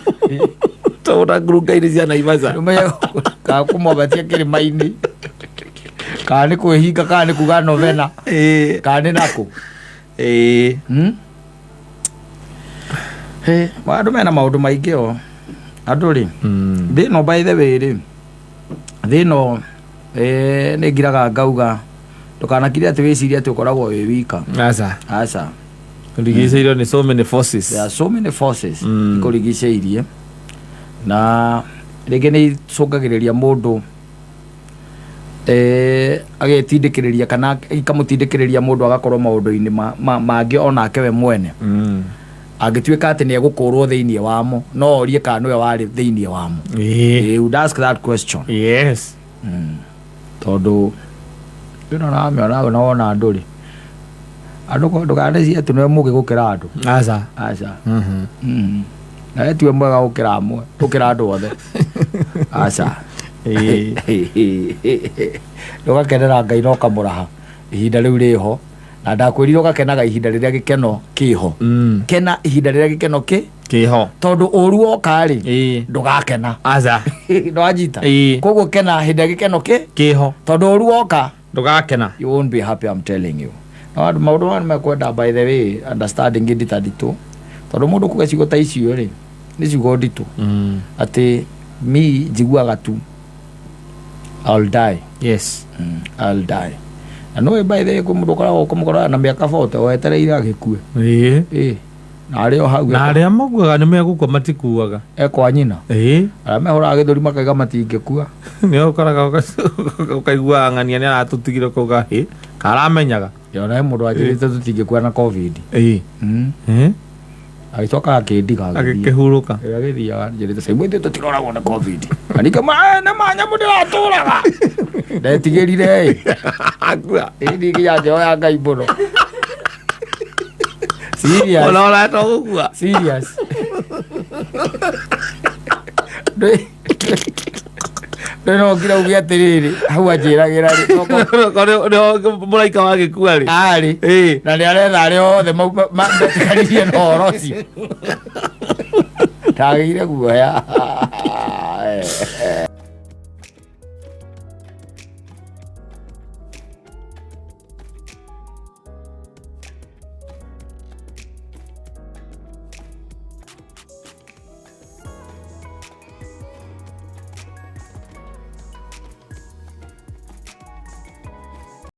tondũ ngurunga-inĩ cia Naivasha. Ũmenye kana kũmwambatia kĩrĩma-inĩ, kana nĩ kwĩhinga, kana nĩ kuga novena, kana nĩ nakũ. He, andũ mena maũndũ maingĩ o andũ rĩ, thĩ ĩno by the way rĩ. Thĩ ĩno nĩ ngiraga ngauga ndũkanakire atĩ wĩcirie atĩ ũkoragwo wĩ wika. Aca. Aca. Ũrigicĩirio nĩ so many forces. There are so many forces ikũrigicĩirie, na rĩngĩ nĩ icũngagĩrĩria mũndũ agetindĩkĩrĩria kana ikamũtindĩkĩrĩria mũndũ agakorwo maũndũ-inĩ mangĩ onake we mwene. Angĩtuĩka atĩ nĩ egũkũrwo thĩinĩ wamo, no orie kana nĩwe warĩ thĩinĩ wamo. He would ask that question. Tondũ ĩno ramĩona na wona andũ rĩ, andũ ndũkanecirie atĩ nĩwe mũgĩ gũkĩra andũ. Aca. Aca. Na we tiwe mwega gũkĩra amwe, gũkĩra andũ othe, aca. Ndũgakenera Ngai na ũkamũraha ihinda rĩu rĩho, na ndakwĩrire ũgakenaga ihinda rĩrĩa gĩkeno kĩho. Kena ihinda rĩrĩa gĩkeno kĩ Kĩho. Tondũ ũru woka rĩ, ndũgakena. Aca. Ndwanyita? Ĩĩ. Koguo kena hĩndĩ ĩrĩa gĩkeno kĩ Kĩho. Tondũ ũru woka, ndũgakena. You won't be happy, I'm telling you. Na andũ maũndũ maya nĩmekwenda, by the way, understanding ndita nditũ, tondũ mũndũ kuga ciugo ta icio rĩ, nĩ ciugo nditũ, atĩ mi njiguaga tu I'll die. I'll die. Na nĩũĩ, by the way, kwĩ mũndũ ũkoragwo ũkũmũkora na mĩaka 40 wetereire agĩkue. Ĩ, na arĩ o hau. Na arĩa makuaga nĩ megũkua matikuaga. Ekwa nyina. Arĩa mehũraga gĩthũri makaiga matingĩkua. Nĩ ũkoraga ũkaigua ng'ania nĩ aratũtigire ũkauga hĩ karamenyaga. Ona he mũndũ wanjĩrĩte tũtingĩkua na COVID. Agĩcoka akĩndiga, agĩthiĩ. Agĩkĩhurũka. Ĩ, agĩthiaga njĩrĩte caimũ ithuĩ tũtiroragwo nĩ COVID, na ningĩ nĩ ma nyamũ ndĩratũraga ndetigĩrire ĩ. Akua. Ĩ, niĩ nginya njoya Ngai mũno. Serious. Ona ũrata gũkua. Serious. Ndĩ no ngira uge atĩrĩrĩ, hau anjĩragĩra rĩ Mũraika wagĩkua rĩ. Arĩ na nĩ aretha arĩa othe metĩkanirie na ũhoro ũcio, ndagĩire guoya.